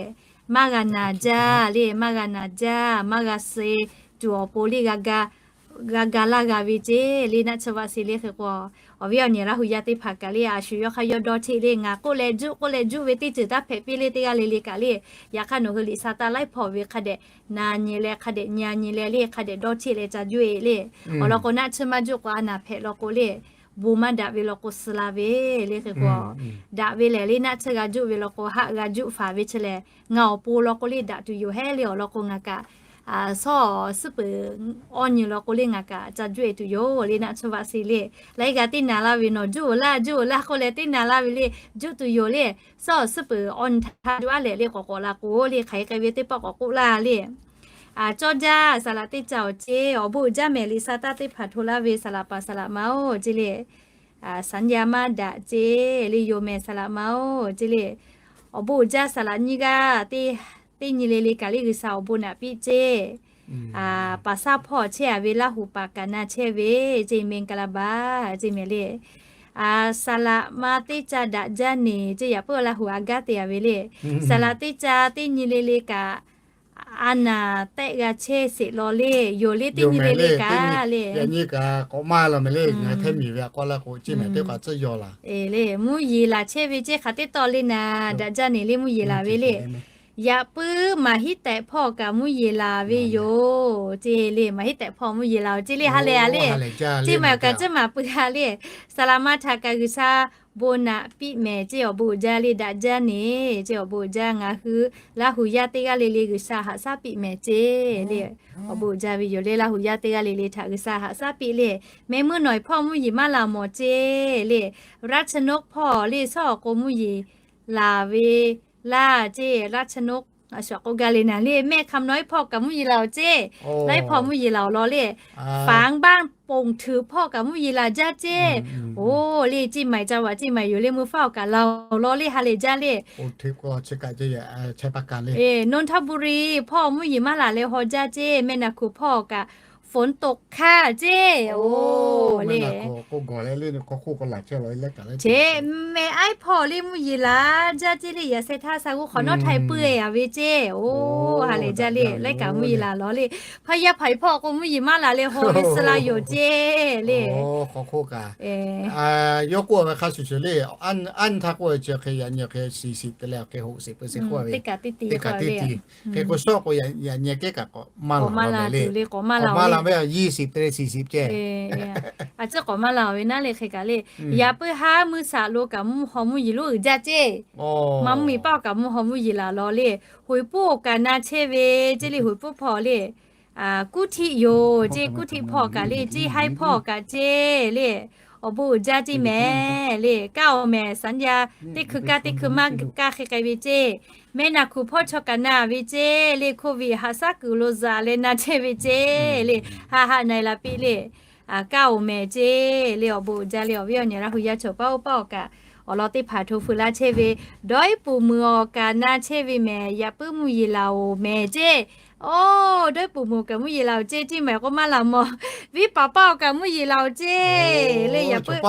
Maˇ g'a naˍ jaˇ le, maˇ g'a naˍ jaˇ, maˇ g'a suh tuˬ awˬ pon le, g'a ga laˇ g'a ve ceˇ le. Naˆ tsuhˇ vaˆ se le hk'e k'o, awˬ viˉ awˬ nyi Laˇ hu yaˇ teˇ hpaˍ kaꞈ le, a shu yawˇ hk'aˇ yawˇ dawˇ cheˆ le, ngaˬ k'oˆ leh juˆ, k'oˆ leh juˆ ve teˇ ceuˬ taˇ hpehꞈ piˇ le, teˇ g'aˇ le le kaꞈ le. Yaꞈ hk'aˇ nawˬ hui liꞈ sa taˇ laiˉ hpawˇ ve hk'a dehꞈ na nyi leh, hk'a dehꞈ nyi nyi leh le, hk'a dehꞈ dawˇ cheˆ leh ca juˆ e le. Awˬ lawn k'o, naˆ tsuhˇ maˇ juˆ k'o, a naˍ hpehꞈ law k'o le, bon maˇ daꞈ ve law k'o, suh la ve le hk'e k'o, daꞈ ve lehˬ le, naˆ tsuhˇ g'a juˆ ve law k'o, haˆ g'a juˆ faˍ ve chi lehˬ, ngaˬ awˬ pon law k'o le daꞈ tuˬ yoˬ hehˉ le. Awˬ lawn k'o, ngaˬ kaꞈ shawˉ awˬ suhˉ peuˬ awˇ nyi law k'o le, ngaˬ kaꞈ ca juˆ e tuˬ yoˬ le. Naˆ tsuhˇ vaˆ se le, laiˉ g'aˇ teˇ naˍ laˇ ve nawˬ juˆ oˬ laˇ, juˆ oˬ laˇ k'oˆ leh teˇ naˍ laˇ ve le, juˆ tuˬ yoˬ le. Shawˉ awˬ suhˉ peuˬ awˇ nyi htaˇ juˆ aˉ lehꞈ le k'awꞈ k'awꞈ la k'o le, hk'aˬ hk'e k'ai ve teˇ pawˆ k'awꞈ k'oˆ laˇ le. Cawˇ jaˇ saˍ laꞈ teˇ ca awˬ ceˇ, awˬ bon uiˍ jaˇ mehˍ liꞈ sa taˇ teˇ hpaˍ hto laˇ ve saˍ laꞈ paˍ saˍ laꞈ ma oˬ ceˇ le. Saˍ nyi a maˇ daꞈ ceˇ le, yoˬ mehˍ saˍ laꞈ ma oˬ ceˇ le. Awˬ bon uiˍ jaˇ saˍ laꞈ nyiˇ g'aˇ teˇ nyi le le kaꞈ le G'uiˬsha awˬ bon naꞈ piˇ ceˇ. Paˍ saˇ hpawˇ chehˇ a ve Laˇ hu paˍ kaꞈ na chehˇ ve ceˇ, မင်္ဂလာပါ ceˇ mehˍ le. Saˍ laꞈ ma teˇ ca daꞈ jaˇ neˬ ceˇ, yaꞈ puiˉ Laˇ hu a gaˇ te a ve le. Saˍ laꞈ teˇ ca teˇ nyi le le kaꞈ a naˍ tehˆ g'a chehˇ sheˍ law le, yoˬ le teˇ nyi le le kaꞈ le. Yaꞈ nyi kaꞈ k'awꞈ maˇ laˬ mehˍ le, ngaˬ htehˇ miˬ ve a k'aw laˇ k'o, chi mehˍ teˇ hk'aˬ tcuhˉ yaw laˬ. Le mvuhˇ yeˬ laˬ chehˇ ve ceˇ hk'aˬ teˇ tawˆ le naˍ, daꞈ jaˇ neˬ le mvuhˇ yeˬ laˬ ve le. Yaꞈ puiˉ maˍ hiˉ tehꞈ hpawˇ kaꞈ mvuhˇ yeˬ laˬ ve yoˬ ceˇ le, maˍ hiˉ tehꞈ hpawˇ mvuhˇ yeˬ laˬ oˬ ceˇ le, ha leh a le. Ceˇ maˬ kaꞈ ceˇ maˍ pui ha le. Saˍ laꞈ ma htaꞈ kaꞈ G'uiˬsha bon naꞈ piˇ mehˍ ceˇ, awˬ bon uiˍ jaˇ le daꞈ jaˇ neˬ ceˇ, awˬ bon uiˍ jaˇ ngaˬ hui Laˇ hu yaˇ teˇ g'aˇ le le G'uiˬsha haꞈ shaˉ piˇ mehˍ ceˇ le. Awˬ bon uiˍ jaˇ ve yoˬ le, Laˇ hu yaˇ teˇ g'aˇ le le htaꞈ G'uiˬsha haꞈ shaˉ piˇ le. Meh muˇ nawˬ e hpawˇ mvuhˇ yeˬ maˇ laˬ mawˬ ceˇ le. Raˇ chi noˆ hpawˇ le shawˉ awˬ k'o mvuhˇ yeˬ laˬ ve laˇ ceˇ, Raˇ chi noˆ a shu k'oˆ gaˇ le naˍ le, mehˆ hk'aˬ nawˬ e hpawˇ kaꞈ mvuhˇ yeˬ laˬ oˬ ceˇ. Laiˉ hpawˇ mvuhˇ yeˬ laˬ awˬ law le. Faˍ baˆ ponˬ htuiˍ hpawˇ kaꞈ mvuhˇ yeˬ laˬ jaˇ ceˇ. Oˬ le, ceˇ maˬ caˇ vaꞈ ceˇ maˬ yoˬ le, mvuhˇ faˉ awˬ kaꞈ laˬ awˬ law le, ha leh jaˇ le. นนทบุรี hpawˇ mvuhˇ yeˬ maˇ laˬ leh haw jaˇ ceˇ, meh naˬ hkuˍ hpawˇ kaꞈ ฝนตกค่ะ ceˇ. Oˬ le, meh aiˉ hpawˇ le mvuhˇ yeˬ laˬ jaˇ ceˇ le, yaꞈ sheh htaˇ sha g'uˇ hk'awꞈ nawˉ htaiˍ pui a ve ceˇ. Oˬ, ha leh jaˇ le, laiˉ kaꞈ mvuhˇ yeˬ laˬ law le. Hpaˇ yaˇ hpaˍ hpawˇ k'o mvuhˇ yeˬ maˇ laˬ leh haw ve suh la yoˬ ceˇ le. Yawˇ k'oˆ ve hk'a shuˍ shuˍ le, a nyi htaˇ k'oˆ ve chi hk'e yaꞈ nyi hk'e shiˍ shiˍ te leh hk'e hoꞈ shiˍ peuˬ shiˍ k'oˆ ve teˇ kaꞈ teˇ tiˉ hk'e k'o shawˉ k'o yaꞈ nyi kehˉ kaꞈ k'awꞈ maˇ laˬ law mehˍ le. K'awꞈ maˇ laˬ ve, yiˇ shiˍ te leh shiˍ shiˍ ceˇ. A ciˉ k'awꞈ maˇ laˬ ve naˉ le hk'e kaꞈ le. Yaꞈ puiˉ haˉ mvuhˇ shaꞈ lo kaꞈ mvuhˇ haw mvuhˇ yeˬ lonˉ uiˍ jaˇ ceˇ. Maˇ mvuhˇ miˬ paˆ kaꞈ mvuhˇ haw mvuhˇ yeˬ laˬ law le. Hoiˍ puˉ awˬ kaꞈ na chehˇ ve ceˇ le, hoiˍ puˉ hpawˇ le. Kuˉ htiˆ yoˬ ceˇ, kuˉ htiˆ hpawˇ kaꞈ le, ceˇ haiˉ hpawˇ kaꞈ ceˇ le. Awˬ bon uiˍ jaˇ ceˇ mehˍ le. Kaˇ awˬ mehˍ saˍ yaˇ teˇ hkui kaˇ teˇ hkui maˇ kaˇ hk'e k'ai ve ceˇ. Meh naˬ hkuˍ hpawˇ chaw kaꞈ na ve ceˇ le, โควิด haꞈ shaˉ kuiˬ lo zuhꞈ leh na chehˇ ve ceˇ le. Ha ha na e la piˇ le. Kaˇ awˬ mehˍ ceˇ le, awˬ bon uiˍ jaˇ le. Awˬ viˉ awˬ nyi Laˇ hu yaˇ chaw paˉ oˇ paˉ awˬ kaꞈ awˬ lawn teˇ hpaˍ hto feu laˇ chehˇ ve, dawˇ iˉ puˍ muiˬ awˬ kaꞈ na chehˇ ve mehˍ, yaꞈ puiˉ mvuhˇ yeˬ laˬ oˬ mehˍ ceˇ. Oˬ, dawˇ iˉ puˍ muiˬ awˬ kaꞈ mvuhˇ yeˬ laˬ oˬ ceˇ, tiˉ mehˍ k'o maˇ laˬ mawˬ. Viˉ paˍ paˇ awˬ kaꞈ mvuhˇ yeˬ laˬ oˬ ceˇ le, yaꞈ puiˉ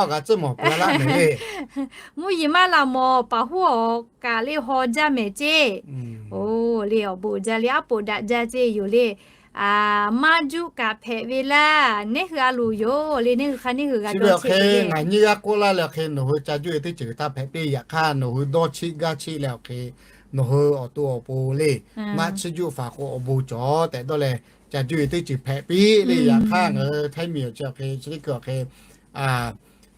mvuhˇ yeˬ maˇ laˬ mawˬ, paˍ huˉ awˬ kaꞈ le haw jaˇ mehˍ ceˇ. Oˬ le, awˬ bon uiˍ jaˇ le, aˉ poꞈ daꞈ jaˇ ceˇ yoˬ le. Maˇ juˆ kaꞈ hpehꞈ ve laˇ, neˉ hui a loˍ yoˬ le, neˉ hui hk'a neˉ hui g'a dawˇ cheˆ ve le. Ngaˬ nyiˇ g'aˇ k'oˆ laˇ leh awˬ hk'e nawˬ hui ca juˆ e teˇ ceuˬ taˇ hpehꞈ piˇ, yaꞈ hk'aˇ nawˬ hui dawˇ cheˆ gaˇ cheˆ leh awˬ hk'e nawˬ hui awˬ to awˬ pon le, naˆ tsuhˇ juˆ faˍ k'o awˬ bon cawˬ tehꞈ dawˇ leh ca juˆ e teˇ ceuˬ hpehꞈ piˇ le. Yaꞈ hk'aˇ ngaˬ hui htaiˇ miˬ awˬ chi awˬ hk'e chi teˇ hkui awˬ hk'e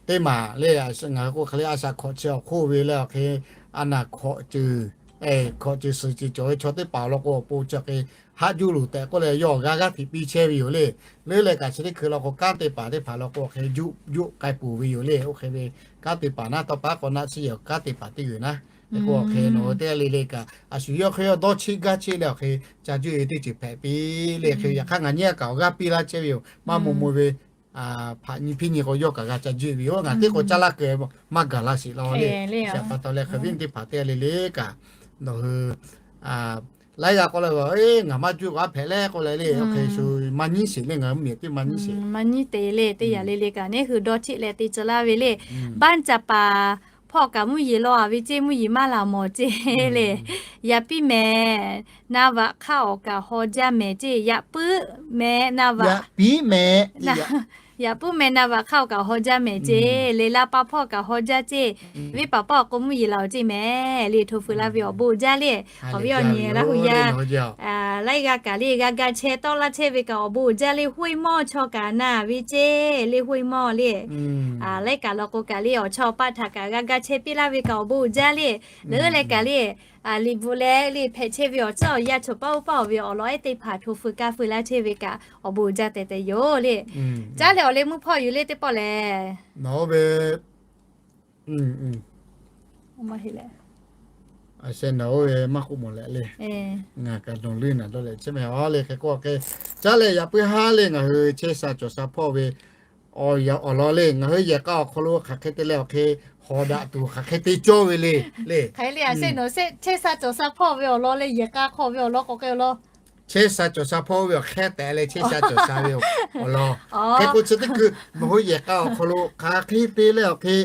teˇ maˬ le, ngaˬ hui k'o hk'e le a shaꞈ hkawꞈ chi awˬ hk'oˆ ve le awˬ hk'e a naˬ hkawꞈ ceuˬ, hkawꞈ ceuˬ suhˍ ceuˬ cawˬ ve chaw teˇ hpaˍ awˬ lawn k'o awˬ pon chi awˬ hk'e haˆ juˆ loˬ tehꞈ k'oˆ leh yawˇ awˬ g'aˇ g'aˇ hteꞈ piˇ chehˇ ve yoˬ le. Leuˉ leh kaꞈ chi teˇ hkui law k'o kanˉ te paˍ teˇ hpaˍ law k'o awˬ hk'e juˆ juˆ k'ai peuˬ ve yoˬ le. Oˇ hk'e ve kanˉ te paˍ naˉ tawˇ paˉ k'awꞈ naˆ tsuhˇ yehˬ kanˉ te paˍ teˇ g'uiˬ naˉ, hk'e k'o awˬ hk'e nawˬ hui teˇ g'aˇ le le kaꞈ a shu yawˇ hk'e yawˇ dawˇ cheˆ gaˇ cheˆ leh awˬ hk'e ca juˆ e teˇ ceuˬ hpehꞈ piˇ le. Hk'e yaꞈ hk'aˇ ngaˬ nyiˇ g'aˇ kaꞈ awˬ g'aˇ piˇ laˇ chehˇ ve yoˬ. Maˇ maw maw ve hpaꞈ nyi hpiˇ nyi k'o yawˇ kaꞈ g'a ca juˆ e ve yoˬ. Ngaˬ teˇ k'o caˇ laˇ keu maˇ gaˬ la sheˍ law le. Chi pa taw leh hk'e viˉ teˇ hpaˍ teˇ g'aˇ le le kaꞈ nawˬ hui laiˉ g'aˇ k'oˆ leh, ngaˬ maˇ juˆ k'o a hpehꞈ le k'oˆ leh le, awˬ hk'e shu maˇ nyiˉ sheˍ le, ngaˬ hui miˬ teˇ maˇ nyiˉ sheˍ. Maˇ nyiˉ te le, teˇ yanˇ le le kaꞈ neˉ hui dawˇ cheˆ leh te tcuh laˇ ve le. Baˆ caˍ paˍ hpawˇ kaꞈ mvuhˇ yeˬ law a ve ceˇ, mvuhˇ yeˬ maˇ laˬ mawˬ ceˇ le. Yaꞈ piˇ mehˍ, na vaꞈ hk'aˇ awˬ kaꞈ haw jaˇ mehˍ ceˇ. Yaꞈ puiˉ mehˍ, na vaꞈ, yaꞈ puiˉ mehˍ, na vaꞈ hk'aˇ awˬ kaꞈ haw jaˇ mehˍ ceˇ le. Laˇ paˍ hpawˇ kaꞈ haw jaˇ ceˇ. Venˇ paˍ paˇ awˬ k'o mvuhˇ yeˬ laˬ ceˇ mehˍ le. Hto fuiˍ la ve awˬ bon jaˇ le. Awˬ viˉ awˬ nyi Laˇ hu yaˇ laiˉ g'aˇ kaꞈ le g'a ga chehˇ tawˆ laˇ chehˇ ve kaꞈ awˬ bon jaˇ le. Hoˇ e mawˇ chaw kaꞈ na ve ceˇ le. Hoˇ e mawˇ le, laiˉ kaꞈ law k'o kaꞈ le awˬ chawˇ paˆ htaꞈ kaꞈ g'a ga chehˇ piˇ laˇ ve kaꞈ awˬ bon jaˇ le. Leuˉ leh kaꞈ le, liꞈ bvuhꞈ leh le hpehꞈ chehˇ ve awˬ tcuhˉ awˬ yanˇ chaw paˇ oˇ paˇ awˬ ve awˬ lawn ehˉ teˇ hpaˍ hto fuiˍ kaˇ fuiˍ laˇ chehˇ ve kaꞈ awˬ bon jaˇ tehꞈ tehꞈ yoˬ le. Caˉ leh awˬ leh mvuhˇ hpawˇ yuˬ le teˇ pawˆ lehˬ, nawˬ oˇ ve, a, nawˬ oˇ ve maˇ k'oˆ mawˬ leh le. Ngaˬ kaꞈ nawˬ leuˉ naˍ dawˇ leh chehˇ mehˍ a le. Hk'e k'o hk'e, caˉ leh yaꞈ puiˉ haˉ le ngaˬ hui chehˇ sha cawˬ sha hpawˇ ve awˬ lawn le ngaˬ hui yehˬ k'a awˬ hk'aw lo hk'aˬ hk'e te leh awˬ hk'e hawˍ daꞈ tuˬ hk'aˬ hk'e te cawˇ ve le le. Hk'e le a se nawˬ chehˇ sha cawˬ sha hpawˇ ve awˬ lawn leh yehˬ k'a hk'aw ve awˬ lawn k'o k'e awˬ lawn, chehˇ sha cawˬ sha hpawˇ ve awˬ hk'e tehꞈ leh chehˇ sha cawˬ sha ve awˬ lawn. Hk'e k'o chi teˇ hkui nawˬ hui yehˬ k'a awˬ hk'aw lo hk'aˬ hk'e te leh awˬ hk'e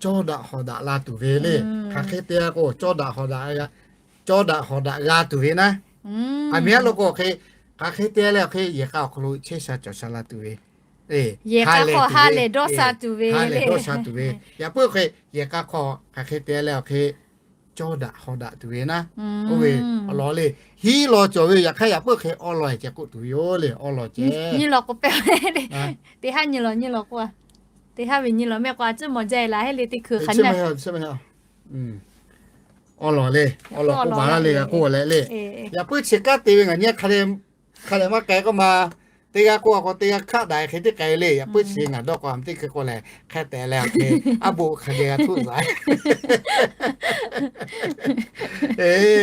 cawˇ daꞈ hawˍ daꞈ la tuˬ ve le. Hk'aˬ hk'e te k'o cawˇ daꞈ hawˍ daꞈ, cawˇ daꞈ hawˍ daꞈ g'a tuˬ ve naˉ. Aˬ miˍ aˉ law k'o hk'e, hk'aˬ hk'e te leh awˬ hk'e yehˬ k'a awˬ hk'aw lo chehˇ sha cawˬ sha la tuˬ ve, ha lehˬ dawˇ sha tuˬ ve, ha lehˬ dawˇ sha tuˬ ve. Yaꞈ puiˉ hk'e yehˬ k'a hk'aw hk'aˬ hk'e te leh awˬ hk'e cawˇ daꞈ hawˍ daꞈ tuˬ ve naˉ. Oˇ ve awˬ lawn le, hiˉ law cawˬ ve yaꞈ hk'aˇ yaꞈ puiˉ hk'e awˉ law ceh k'oˆ tuˬ ve yoˬ le. Awˉ law ceh, nyiˇ law k'o pehˇ, teˇ haˉ nyiˇ law, nyiˇ law k'o, teˇ haˉ ve nyiˇ law mehˆ k'o a tcuhˉ mawˬ jaˇ e laˬ heˆ le teˇ hkui hk'a nyi. Awˉ law le, awˉ law k'oˆ maˍ laˇ le g'a k'oˆ leh le. Yaꞈ puiˉ chi kanˉ te ve ngaˬ nyi hk'a leh maˇ k'ai k'oˆ ma. Teˇ g'aˇ k'oˆ a k'o teˇ g'aˇ hkaˆ daꞈ hk'e teˇ k'ai le. Yaꞈ puiˉ chi ngaˬ dawˇ k'o a teˇ hkui k'o lehˬ hk'e tehꞈ leh awˬ hk'e aˉ boˆ hk'a geh g'a htuˆ zaꞈ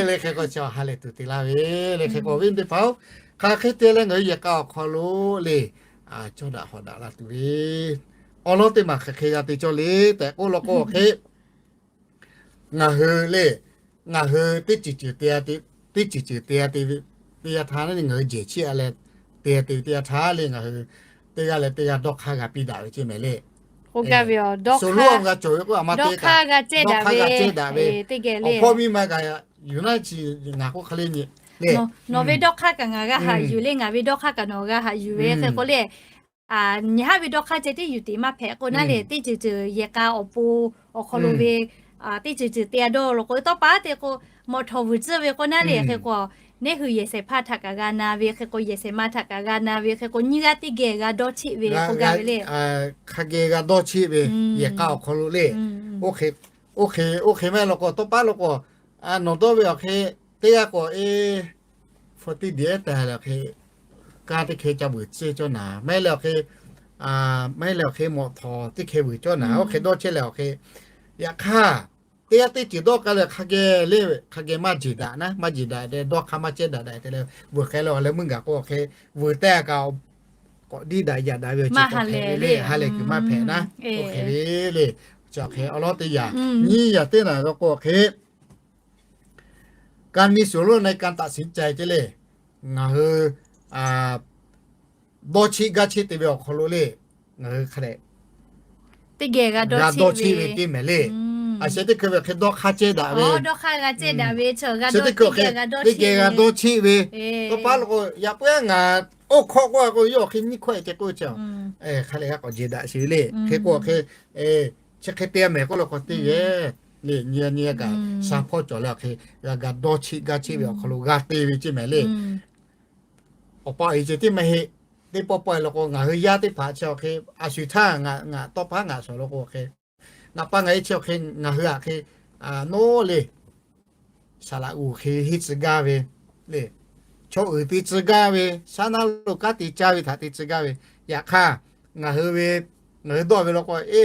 le. Hk'e k'o chi ha lehˬ tuˬ te laˇ ve le. Hk'e k'o awˬ viˉ teˇ hpaˍ-oˬ, hk'aˬ hk'e te leh ngaˬ hui yehˬ k'a awˬ hk'aw lo le cawˇ daꞈ hawˍ daꞈ la tuˬ ve awˬ lawn teˇ maˬ hk'aˬ hk'e g'a te cawˇ le tehꞈ k'oˆ law k'o hk'e, ngaˬ hui le, ngaˬ hui teˇ ceuˬ ceuˬ teˇ ceuˬ ceuˬ te te ve teˇ yanˇ htaˇ le ngaˬ hui jehˬ chiˇ a leh te te ve teˇ yanˇ htaˇ le ngaˬ hui teˇ g'aˇ leh teˇ g'aˇ dawˇ hk'aˇ g'a piˇ daꞈ ve ceˇ mehˍ le. Shu loˉ g'a cawˬ ve k'o a ma teˇ kaꞈ dawˇ hk'aˇ g'a cehˇ daꞈ ve, awˬ hpawˇ miˇ ma kaꞈ yuˬ naˉ chi ngaˬ k'oˆ hk'a le nyi le. Nawˬ ve dawˇ hk'aˇ kaꞈ ngaˬ g'a haꞈ yuˬ le, ngaˬ ve dawˇ hk'aˇ kaꞈ nawˬ g'a haꞈ yuˬ ve hk'e k'o le, nyi haˉ ve dawˇ hk'aˇ ceh tiˉ yuˬ tiꞈ maˇ hpehꞈ k'o naˉ le, teˇ ceuˬ ceuˬ yehˬ k'a awˬ pon awˬ hk'aw lo ve teˇ ceuˬ ceuˬ te a dawˇ law k'o tawˇ pa te k'o, mawꞈ htawˍ vuiˬ tcuhˇ ve k'o naˉ le. Hk'e k'o neˉ hui yehˬ shehˍ hpaˇ htaꞈ kaꞈ g'a na ve, hk'e k'o yehˬ shehˍ ma htaꞈ kaꞈ g'a na ve, hk'e k'o nyiˇ g'aˇ teˇ geh g'a dawˇ cheˆ ve k'o g'a ve le. Hk'a geh g'a dawˇ cheˆ ve yehˬ k'a awˬ hk'aw lo le. Oˇ hk'e, oˇ hk'e maˇ heˆ law k'o tawˇ pa law k'o, nawˬ dawˇ ve awˬ hk'e teˇ g'aˇ k'o e hpu tiˇ diꞈ ehˉ te leh awˬ hk'e, kanˉ teˇ hkeh ca vuiˬ tcuhˇ cawˇ naˍ, maˇ heˆ leh awˬ hk'e, maˇ heˆ leh awˬ hk'e mawꞈ htawˍ teˇ hkeh vuiˬ cawˇ naˍ, oˇ hk'e dawˇ chehˇ leh awˬ hk'e, yaꞈ hk'aˇ teˇ g'aˇ teˇ ceuˬ dawˇ k'ai leh hk'a geh le, hk'a geh maˇ jeˬ daꞈ naˉ, maˇ jeˬ daꞈ te dawˇ hk'aˇ maˇ cehˇ daꞈ daꞈ te leh vuiˬ k'ai leh awˬ leh meuˇ gaˬ k'o awˬ hk'e, vuiˬ te a kaꞈ k'awꞈ diˇ daꞈ yaꞈ daꞈ ve awˬ ceuˬ k'awꞈ hpehꞈ ve le. Ha lehˬ kuiˬ maˇ hpehꞈ naˉ, oˇ hk'e ve le. Chi awˬ hk'e awˉ lawˉ teˇ yanˇ, nyiˇ yanˇ teˇ naˬ law k'o awˬ hk'e, การมีส่วนร่วมในการตัดสินใจ ceˇ le. Ngaˬ hui dawˇ cheˆ gaˇ cheˆ te ve awˬ hk'aw lo le, ngaˬ hui hk'a dehꞈ teˇ geh g'a dawˇ cheˆ ve teˇ mehˍ le. A sheh teˇ hkui ve awˬ hk'e dawˇ hk'aˇ cehˇ daꞈ ve, chi teˇ hkui awˬ hk'e teˇ geh g'a dawˇ cheˆ ve, tawˇ pa law k'o yaꞈ puiˉ ngaˬ oˇ hkawˇ k'oˆ a k'o yawˇ awˬ hk'e nyiˇ hkawˇ e ceh k'oˆ ve chi, hk'a leh g'a k'awꞈ jeˬ daꞈ sheˍ ve le. Hk'e k'o awˬ hk'e chi hk'e te mehˍ k'oˆ law k'o teˇ geh le, nyi nyi kaꞈ sha hpawˇ cawˬ leh awˬ hk'e g'a ga dawˇ cheˆ gaˇ cheˆ ve awˬ hk'aw lo g'a te ve ceˇ mehˍ le. Awˬ pa awˬ e ceh tiˉ maˇ heˆ. Teˇ pawˆ pawehˇ law k'o ngaˬ hui yaˇ teˇ hpaˍ chi awˬ hk'e a shu htaˇ ngaˬ ngaˬ tawˇ hpaˇ ngaˬ shawˍ law k'o awˬ hk'e, ngaˬ pa ngaˬ e chi awˬ hk'e ngaˬ hui htaꞈ hk'e nawˉ le, saˍ laꞈ g'uˬ hk'e henˇ tcuh gaˇ ve le, chaw uiˍ te tcuh gaˇ ve, shaˉ naˉ lo kanˉ te caˇ ve htaꞈ te tcuh gaˇ ve, yaꞈ hk'aˇ ngaˬ hui ve, ngaˬ hui dawˇ ve law k'o e,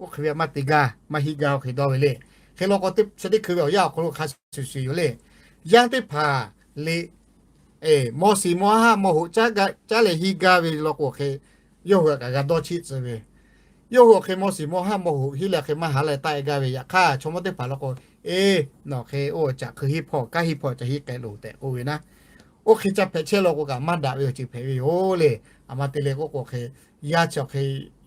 oˇ hk'e ve maˇ te gaˇ maˇ hiˆ gaˇ oˇ hk'e dawˇ ve le. Hk'e law k'o chi teˇ hkui ve awˬ yanˇ awˬ hk'aw lo hk'a shuˍ shuˍ yoˬ le. Yaˇ teˇ hpaˍ le, mawˇ shiˍ mawˇ haˆ mawˇ hoꞈ caˉ leh hiˆ gaˇ ve law k'o awˬ hk'e, yawˇ hui kaꞈ g'a dawˇ cheˆ tcuh ve, yawˇ hui awˬ hk'e mawˇ shiˍ mawˇ haˆ mawˇ hoꞈ hiˆ leh awˬ hk'e maˇ ha leh taˆ e gaˇ ve, yaꞈ hk'aˇ chaw mawˇ teˇ hpaˍ law k'o, e, nawˬ hk'e oˇ caꞈ hk'eu hiˆ hpawˇ kanˉ hiˆ hpawˇ ca hiˆ k'ai loˬ tehꞈ k'oˆ ve naˉ. Oˇ hk'e ca hpehꞈ chehˇ law k'o kaꞈ maˇ daꞈ ve awˬ ceuˬ hpehꞈ ve yoˬ le. A ma te leh k'oˆ k'o hk'e, yaˇ chi awˬ hk'e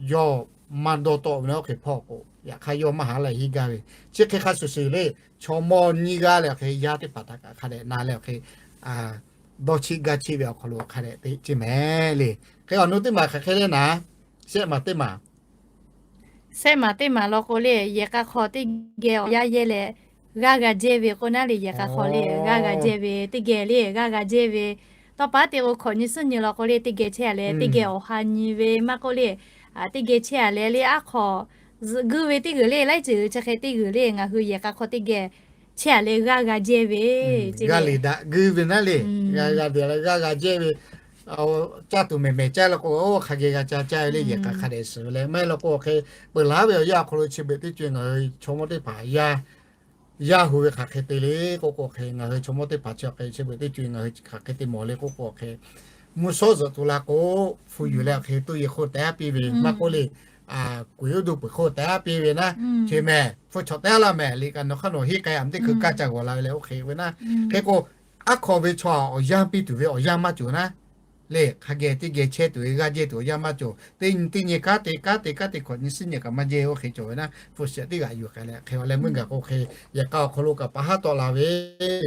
yawˇ maˇ dawˇ tawˆ ve na oˇ hk'e hpawˇ k'o, yaꞈ hk'aˇ yawˇ maˇ haˍ leh hiˉ gaˇ ve. Chi hk'e hk'a shuˍ shuˍ le, chaw mawˇ nyiˇ g'aˇ leh hk'e yaˇ teˇ hpaˍ htaꞈ kaꞈ hk'a dehꞈ na leh hk'e dawˇ cheˆ gaˇ cheˆ ve awˬ hk'aw lo hk'a dehꞈ te ceˇ mehˍ le. Hk'e awˬ nu teˇ maˬ hk'aˬ hk'e le naˍ, shehˆ maˬ teˇ maˬ shehˆ maˬ teˇ maˬ law k'o le, yehˬ k'a hk'aw teˇ geh awˬ yanˇ yehˇ leh, g'aˇ g'a jehˇ ve k'o naˉ le, yehˬ k'a hk'aw le g'aˇ g'a jehˇ ve, teˇ geh le g'aˇ g'a jehˇ ve. Tawˇ pa teˇ k'o hkawꞈ nyi suhˉ nyi law k'o le, teˇ geh chehˇ a leh teˇ geh awˬ ha nyi ve maˇ k'oˆ le, teˇ geh chehˇ a leh le aˉ hk'aw zuhꞈ guiˇ ve teˇ g'uiˬ le, laiˉ ceuˬ chi hk'e teˇ g'uiˬ le ngaˬ hui yehˬ k'a hk'aw teˇ geh chehˇ a leh g'aˇ g'a jehˇ ve, g'a liꞈ daꞈ guiˇ ve naˉ le, g'a g'a daꞈ leh g'aˇ g'a jehˇ ve, caˇ tuˬ mehˍ mehˍ caˇ law k'o, oˇ hk'a geh g'a ca caˇ ve le, yehˬ k'a hk'a dehꞈ suhˍ leh maˇ heˆ law k'o hk'e, peuˬ laˉ ve awˬ yanˇ awˬ hk'aw lo chi beuꞈ teˇ co ngaˬ hui chaw mawˇ teˇ hpaˍ yaˇ hui ve hk'aˬ hk'e te le k'oˆ k'o hk'e, ngaˬ hui chaw mawˇ teˇ hpaˍ chi hk'e chi beuꞈ teˇ co ngaˬ hui hk'aˬ hk'e te mawˬ le k'oˆ k'o hk'e, mvuhˇ shawˉ zuhꞈ tuˬ la k'o, hpu yuˬ leh hk'e tuˇ yeˬ hk'oˆ tehˉ piˇ ve maˇ k'oˆ le, kuˬ uˉ duˇ peuˬ hk'oˆ tehˉ piˇ ve naˉ, hk'e mehˍ hpu chawꞈ tehˉ laˇ mehˍ liꞈ kaꞈ nawˬ hk'aˇ nawˬ hiˉ k'ai a ma teˇ hkui kaˇ ca g'awˬ la ve leh oˇ hk'e ve naˉ. Hk'e k'o, aˉ hk'aw ve chaw awˬ yanˇ piˇ tuˬ ve awˬ yanˇ maˇ cawˬ naˉ. Le hk'a geh teˇ geh chehˇ tuˬ ve g'aˇ jehˇ tuˬ awˬ yanˇ maˇ cawˬ. Teˇ nyi teˇ nyi kanˉ te kanˉ te kanˉ te hkawꞈ nyi suhˉ nyi kaꞈ maˇ jehˇ oˇ hk'e cawˬ ve naˉ, hpu shiˍ teˇ g'aꞈ yuˬ k'ai leh hk'e a leh meuˇ gaˬ k'o hk'e, yehˬ k'a awˬ hk'aw lo kaꞈ pa haˉ tawˆ la ve,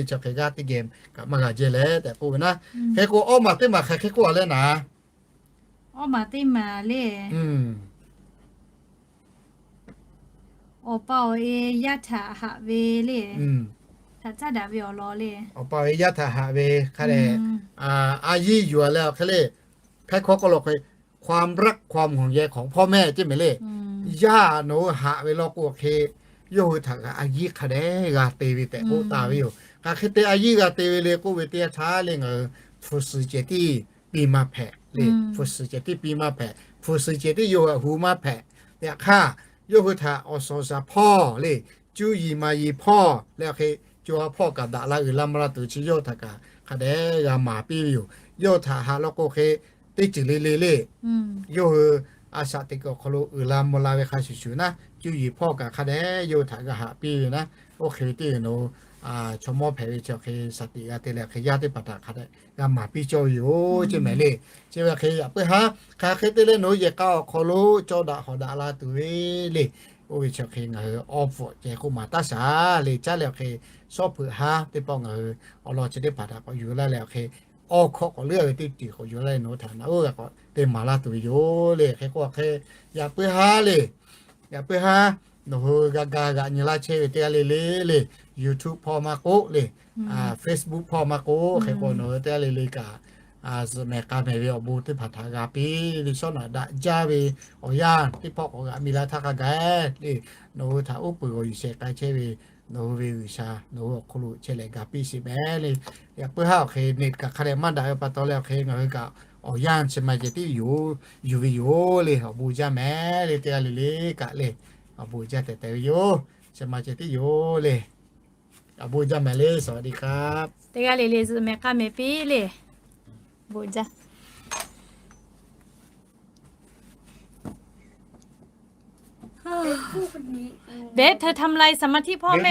chaw hk'e g'aˇ teˇ geh kaꞈ maˇ g'a jehˇ leh tehꞈ k'oˆ ve naˉ. Hk'e k'o, awˇ maˬ teˇ maˬ hk'aˬ hk'e k'oˆ a leh naˍ, awˇ maˬ teˇ maˬ le, awˬ pa awˬ e yaˇ htaꞈ haꞈ ve le, htaꞈ caˉ daꞈ ve awˬ lawn le. Awˬ pa awˬ e yaˇ htaꞈ haꞈ ve hk'a dehꞈ, a yiˇ yuˬ a leh awˬ hk'e le, hk'e hk'aw k'oˆ law hk'e, ความรัก ความห่วงใย ของพ่อแม่ ceˇ mehˍ le. Yaˇ nawˬ hui haꞈ ve law k'o hk'e, yawˇ hui htaꞈ kaꞈ a yiˇ hk'a dehꞈ g'a te ve tehꞈ k'oˆ taˍ ve yoˬ. Hk'aˬ hk'e te a yiˇ g'a te ve le k'oˆ ve teˇ yanˇ htaˇ le ngaˬ hui hpu suhˍ cehˬ tiˉ piˇ maˇ hpehꞈ le. Hpu suhˍ cehˬ tiˉ piˇ maˇ hpehꞈ. Hpu suhˍ cehˬ tiˉ yawˇ hui a hu maˇ hpehꞈ. Yaꞈ hk'aˇ, yawˇ hui htaꞈ awˬ suhˍ awˬ shaˍ hpawˇ le, cuˇ yiˍ maˍ yiˍ hpawˇ leh hk'e, co ha hpawˇ kaꞈ daꞈ la uiˍ la mvuh la tuˬ chi yawˇ hui htaꞈ kaꞈ hk'a dehꞈ g'a maˍ piˇ ve yoˬ. Yawˇ hui htaꞈ haꞈ law k'o hk'e, teˇ ceuˬ le le le, yawˇ hui a shaꞈ teꞈ kuiˬ awˬ hk'aw lo uiˍ la mvuh la ve hk'a shuˍ shuˍ naˉ, cuˇ yiˍ hpawˇ kaꞈ hk'a dehꞈ yawˇ hui htaꞈ g'a haꞈ piˇ ve naˉ. Oˇ hk'e ve teˇ g'uiˬ nawˬ hui chaw mawˇ hpehꞈ ve chi hk'e shaˍ tiꞈ g'a te leh hk'e yaˇ teˇ hpaˍ htaꞈ hk'a dehꞈ g'a maˍ piˇ cawˇ ve yoˬ ceˇ mehˍ le. Chi ve hk'e yaꞈ puiˉ haˉ, hk'aˬ hk'e te leh nawˬ hui yehˬ k'a awˬ hk'aw lo cawˇ daꞈ hawˍ daꞈ la tuˬ ve le. Oˇ ve chi hk'e ngaˬ hui awˬ pfuhꞈ ceh k'oˆ maˍ taˉ shaˍ le. Caˉ leh awˬ hk'e, shawˉ hpeuꞈ haˉ teˇ pawˆ ngaˬ hui awˬ lawn chi teˇ hpaˍ htaꞈ k'awꞈ yuˬ laˇ leh awˬ hk'e, awˬ hk'aw k'awꞈ leuˉ ve teˇ ceuˬ k'awꞈ yuˬ laˇ leh nawˬ hui htaꞈ naꞈ uˉ g'a k'awꞈ te maˍ laˇ tuˬ ve yoˬ le. Hk'e k'o hk'e, yaꞈ puiˉ haˉ le. Yaꞈ puiˉ haˉ, nawˬ hui g'a ga g'aꞈ nyi laˇ chehˇ ve teˇ g'aˇ le le le, YouTube hpawˇ maˇ k'oˆ le, Facebook hpawˇ maˇ k'oˆ, hk'e k'o nawˬ hui teˇ g'aˇ le le kaꞈ, zuhꞈ mehˍ k'a mehˍ ve awˬ bon teˇ hpaˍ htaꞈ g'a piˇ ve, shawˉ naꞈ daꞈ jaˇ ve awˬ yanˇ teˇ pawˆ k'awꞈ g'aꞈ mi la htaˇ hk'a gaˬ le, nawˬ hui htaꞈ uˉ peunˍ g'awˬ yuˬ shehˍ k'ai chehˇ ve nawˬ hui ve G'uiˬsha nawˬ hui awˬ hk'aw lo chehˇ leh ga piˇ sheˍ mehˍ le. Yaꞈ puiˉ haˉ awˬ hk'e neˇ kaꞈ hk'a dehꞈ maˇ daꞈ ve pa taw leh awˬ hk'e ngaˬ hui kaꞈ awˬ yanˇ chi ma ceh tiˉ yoˬ, yuˬ ve yoˬ le. Awˬ bon jaˇ mehˍ le, teˇ g'aˇ le le kaꞈ le, awˬ bon jaˇ tehꞈ tehꞈ ve yoˬ. Chi ma ceh tiˉ yoˬ le. Awˬ bon jaˇ mehˍ le, สวัสดีครับ teˇ g'aˇ le le zuhꞈ mehˍ k'a mehˍ piˇ le. Bon jaˇ. เบส เธอทำอะไร สมาธิพ่อแม่